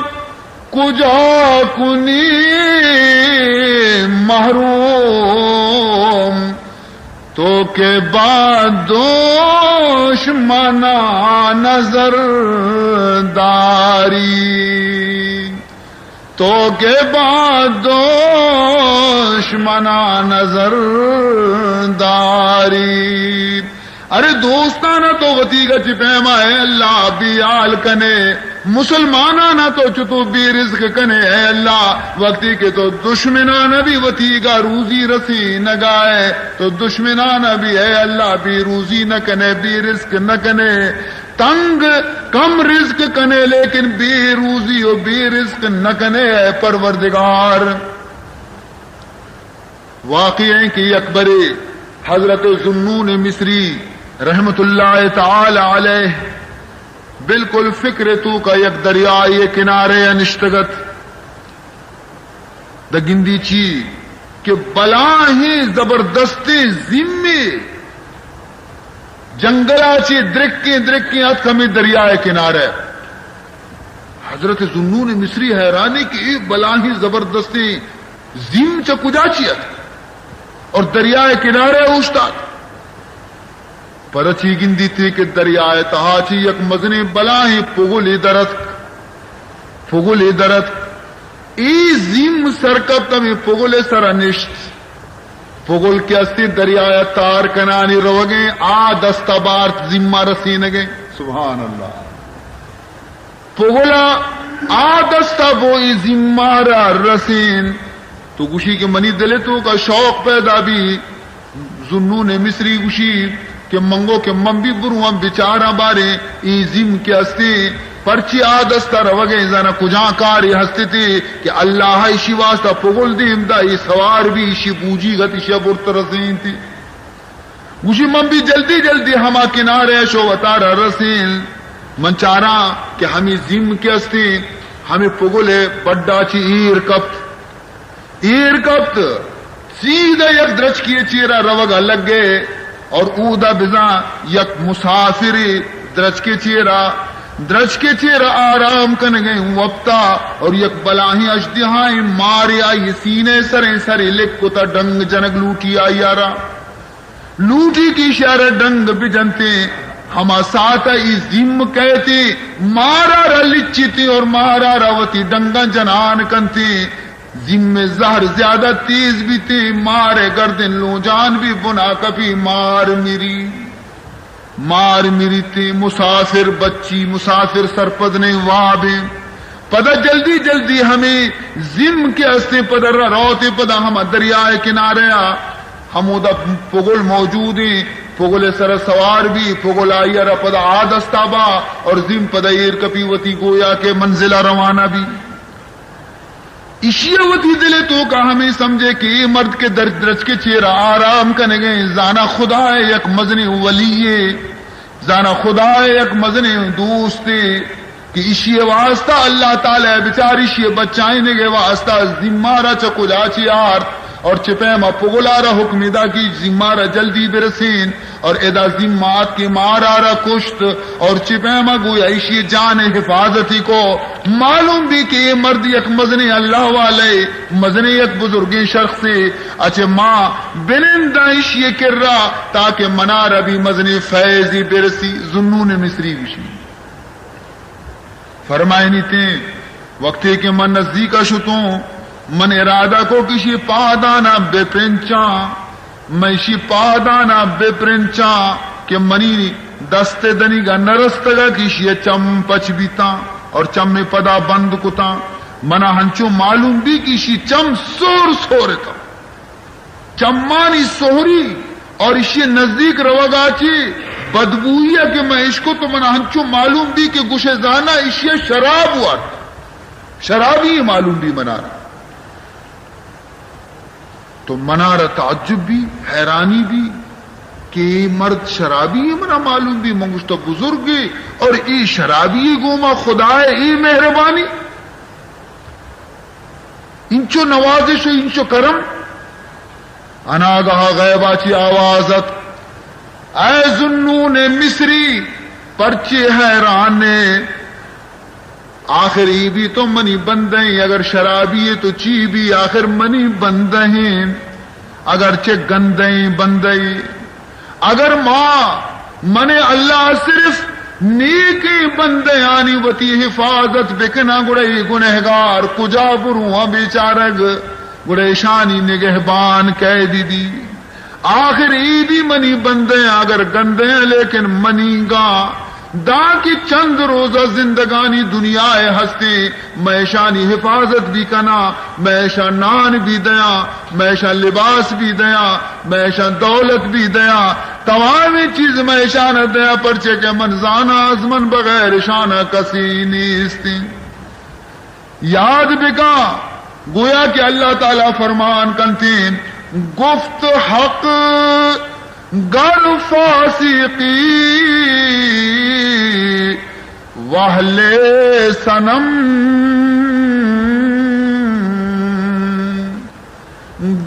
کجا کنی محروم، تو کہ با دشمنا نظر داری۔ تو کہ با دشمنا نظر داری۔ ارے دوستانا تو وتیگا چی پیما اے اللہ بے حال کنے، مسلمانانا تو چتو بے رزق کنے اے اللہ، وقتی کہ تو دشمنانا بھی وتیگا روزی رسینگا ئے، تو دشمنانا بھی اے اللہ بے روزی نہ کنے، بے رزق نہ کنے۔ تنگ کم رزق کنے، لیکن بے روزی و بے رزق نہ کنے، اے پروردگار۔ واقعہ ایں کہ یک برے حضرت ذوالنون مصری رحمت اللہ تعالی علیہ بالکل فکر توکا یک دریائے کنارے نشتگت۔ داں گندی چی کہ بلاہیں زبردستیں زیمے جنگلا چی درکیں درکیں اتک ہمے دریائے کنارے۔ حضرت ذوالنون مصری حیرانی کہ اے بلاہیں زبردستیں زیم چہ کجا چی اتک اور دریائے کنارے اوشتات۔ پرچی گندیتی کہ دریائے تہا چی یک مزنیں بلاہیں پگلے در اتک، پگلے در اتک۔ اے زیم سر کپت، ہمے پگلے سرا نشت۔ پگل کہ استی دریائے تار کنانی روگیں، آ دستا بارت زیما رسینگیں۔ سبحان اللہ۔ پگلا آ دستا بو اے زیمارا رسین۔ تو گوشی کہ منی دل توکا شوق پیدا بی۔ ذوالنون مصری گوشی کہ من گو کہ من بھی برواں بچاراں باریں اے زیم کہ استیں، پرچی آ دستا روگیں، زانا کجا کارے ہستیتی کہ اللہ ایشی واسطہ پگل دیم دا، اے سوار بی، ایشی بوجی گت ایشی برت رسینتی۔ گوشی من بھی جلدی جلدی ہما کنارے شو وتارا رسین۔ من چاراں کہ ہمے زیم کہ استیں، ہمے پگلے بڈا چی ایر کپت۔ ایر کپت، سیدھا یک درچکے چیرا روگا لگے اور اودا بزاں یک مسافرے درچکے چیرا درچکے چیر آرام کنگیں وپتا اور یک بلاہیں اژدہائیں مارے آئی سینے سریں سرے لک کتا، ڈنگ جنگ لوٹی آئی آرا۔ لوٹی کہ ایشی آرا ڈنگ بجنتیں، ہما ساعتا ای زیم کئیتیں، مارا را لچیتیں اور مارا را وتی ڈنگاں جنان کنتیں۔ زیم زہر زیادہ تیز بیتیں، مارے گردن لونجان بی، بنا کپی، مار مری۔ مار مریتیں، مسافر بچی، مسافر سرپد نئیں، وابیں۔ پدا جلدی جلدی ہمے زیم کہ استیں، پدا را روتیں، پدا ہما دریائے کنارے آ ہمودا پگل موجودیں، پگل سر سوار بی، پگل آئی را پدا آ دستا با اور زیم پدا ایر کپی، وتی گویا کہ منزلا روانہ بی۔ ایشی ء وتی دل ء توکا ہمے سمجھے کہ اے مرد کہ در درچکے چیر ء آرام کنگیں، زانا خدا ء یک مزنیں ولی یے، زانا خدا ء یک مزنیں دوستے کہ ایشی ء واسطہ اللہ تعالی ء بچار، ایشی ء بچائینگ ء واسطہ زیمارا چہ کجا چی آرت اور چہ پیما پگلارا حکم دا کہ زیمارا جلدی برسین۔ اور ادا زیمات کہ مارا را کشت اور چہ پیما گویا ایشی جان حفاظتی کو۔ معلوم بی کہ اے مرد یک مزنیں اللہ والے، مزنیں یک بزرگیں شخصے، اچھے ما بننداں ایشی کرا تاکہ منارا بھی مزنیں فیضی برسی۔ ذو النون مصری گوشی۔ فرمائنیتیں، وقتے کہ من نزدیکا شتوں، من ارادہ کو کہ ایشی پادانا بہ پرنچاں، من ایشی پادانا بہ پرنچاں کہ منی دست دنیگا نرستگا کہ ایشی چم پچ بیتاں اور چم پدا بند کتاں۔ منا ہنچو معلوم بی کہ ایشی چم سور سور اتاں۔ چمانی سہری اور ایشی نزدیک روگا چی بدبوئی ء کہ من اشکو تو منا ہنچو معلوم بی کہ گوشے زانا ایشی شراب وارت، شرابی معلوم بی منارا۔ تو منارا تعجب بی، حیرانی بی کہ اے مرد شرابی ہے، منا معلوم بی، من گوشتا بزرگے اور اے شرابی گوما خدا ہے، اے مہربانی۔ انچو نوازش و انچو کرم۔ اناگہا غیبا چی آواز ات، اے ذو النون مصری، پرچے حیران ئے؟ آخر ای بھی تو منی بندہ ئے، اگر شرابی ئے تو چی بھی، آخر منی بندہ ئے، اگرچہ گندہ ئے بندہ ئے۔ اگر ما من اللہ صرف نیکیں بندیانی وتی حفاظت بکناں، گڑا اے گنہگار کجا برواں بیچارگ؟ گڑا اشانی نگہبان کئے بی بی؟ آخر اے بھی منی بندیاں، اگر گندیاں لیکن منیگاں۔ داں کہ چند روزہ زندگانی دنیا ء ہستیں، مئے اشانی حفاظت بھی کناں، مئے اشاں نان بھی دیاں، مئے اشاں لباس بھی دیاں، مئے اشاں دولت بھی دیاں، تمامیں چیز مئے اشان دیاں، پرچے کہ من زاناں از من بغیر اشان کسی نیستیں۔ یاد بکاں، گویا کہ اللہ تعالی فرمان کنتیں، گفت حق گر فاسقی واہل صنم۔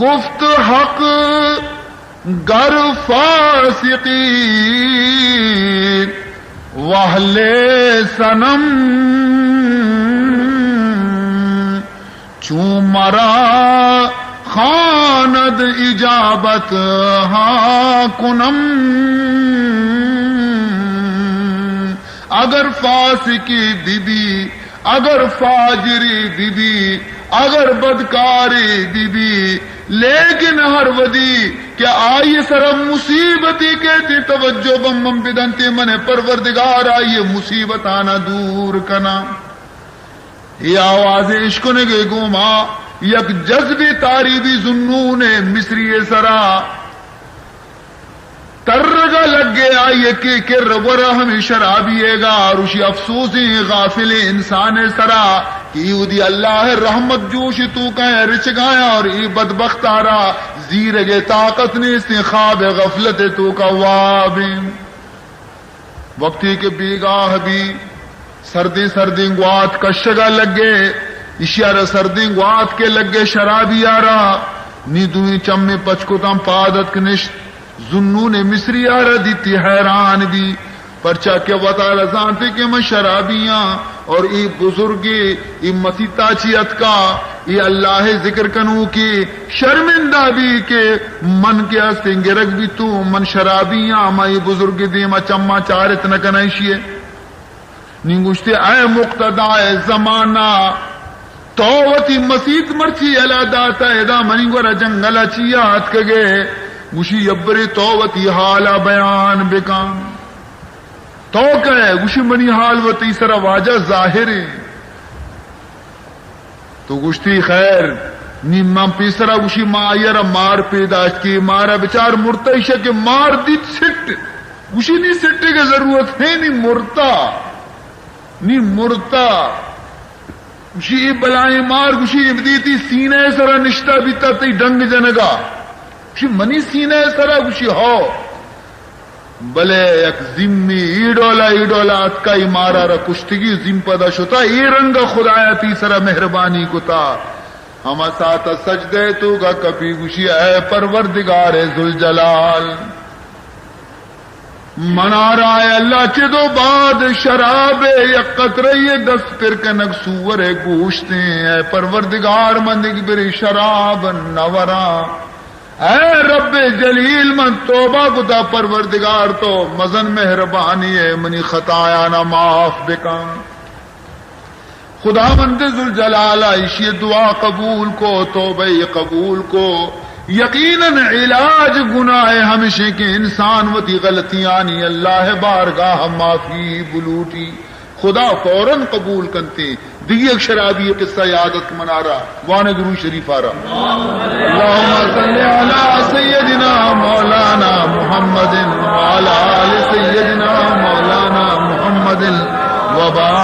گفت حق گر فاسقی واہل صنم، چون مرا خواند اجابت ها کنم۔ اگر فاسقی بی بی، اگر فاجری بی بی، اگر بدکاری بی بی، لیکن ہر وھدی کہ آئی سر مصیبتے کئیت، توجہ بہ من بدنت، من پروردگار آئی مصیبتانا دور کناں۔ اے آواز اشکنگے گوما یک جذبے تاری بی ذو النون مصری سرا۔ ترگا لگے آئی کہ کر ورا ہمے شرابی ئیگا، اور اشی افسوسیں غافلیں انسان سرا کہ اے وھدی اللہ رحمت جوش توکا رچگایا اور اے بدبخت آرا زیرگے طاقت نیستیں، خواب غفلت توکا وابیں۔ وقتی کہ بیگاہ بی سردیں سردیں گوات کشگا لگے، اشیارا سردیں گوات کے لگے شرابی آرا، نی دوئیں چمیں پچ کتاں پاد اتک نشت۔ ذو النون مصری آرا دیتی حیران بی۔ پرچا کہ وتارا زانتے کہ من شرابی آں، اور ای بزرگ، ای مسیتا چی اتکا، ای اللہ ذکر کنوکے شرمندہ بی کہ من کہ استیں گرگ بیتوں، من شرابی آں، من ای بزرگ دیما چماں چارت نہ کناں ایشی ء۔ نی گوشتی، اے مقتدائے زمانہ، تو وتی مسیت مرچی یلہ داتہ، ادا منی گورا جنگل ء چیا اتکگے؟ گوشی، یبرے تو وتی حالا بیان بکن۔ تو کئے؟ گوشی، منی حال وتی سرا واجہ ظاہر ایں۔ تو گوشتی، خیر، نی من پیسرا گوشی، ما آئی را مار پیداشت کی، مارا بچار مرتا، ایشا کہ مار دیت سٹ۔ گوشی، نی سٹے کہ ضرورت ہے، نی مرتا، نی مرتا۔ گوشی، اے بلائیں مار، گوشی، اے بدیتی سینہ سرا نشتا بیتا تئی ڈنگ جنگا۔ گوشی، منی سینہ سرا؟ گوشی، ہو۔ بلے یک زیمی ای ڈولا، ای ڈولا اتکا، ای مارا را کشتگی، زیم پدا شتا، ای رنگ خدایا تی سرا مہربانی کتا۔ ہما ساعت سجدہ توکا کپی، گوشی، اے پروردگار ذوالجلال، منارا اے اللہ چدو بعد شراب یک قطرہ دست پر کنگ سور گوشتیں، اے پروردگار من دگہ برے شراب نہ وراں۔ اے رب جلیل، من توبہ کتا، پروردگار تو مزن مہربانی ہے، منی خطایانا معاف بکن۔ خداوند ذوالجلال ایشی دعا قبول کو، توبہ قبول کو۔ یقیناً علاج گناہ ہمشیں کہ انسان وتی غلطیانی اللہ بارگاہ معافی بلوٹی۔ خدا فوراً قبول کنتے۔ دگہ یک شرابی قصہ یاد ات منارا، وان درود شریف آرا۔ اللهم صل على سيدنا مولانا محمد وعلى آل سيدنا مولانا محمد وبارك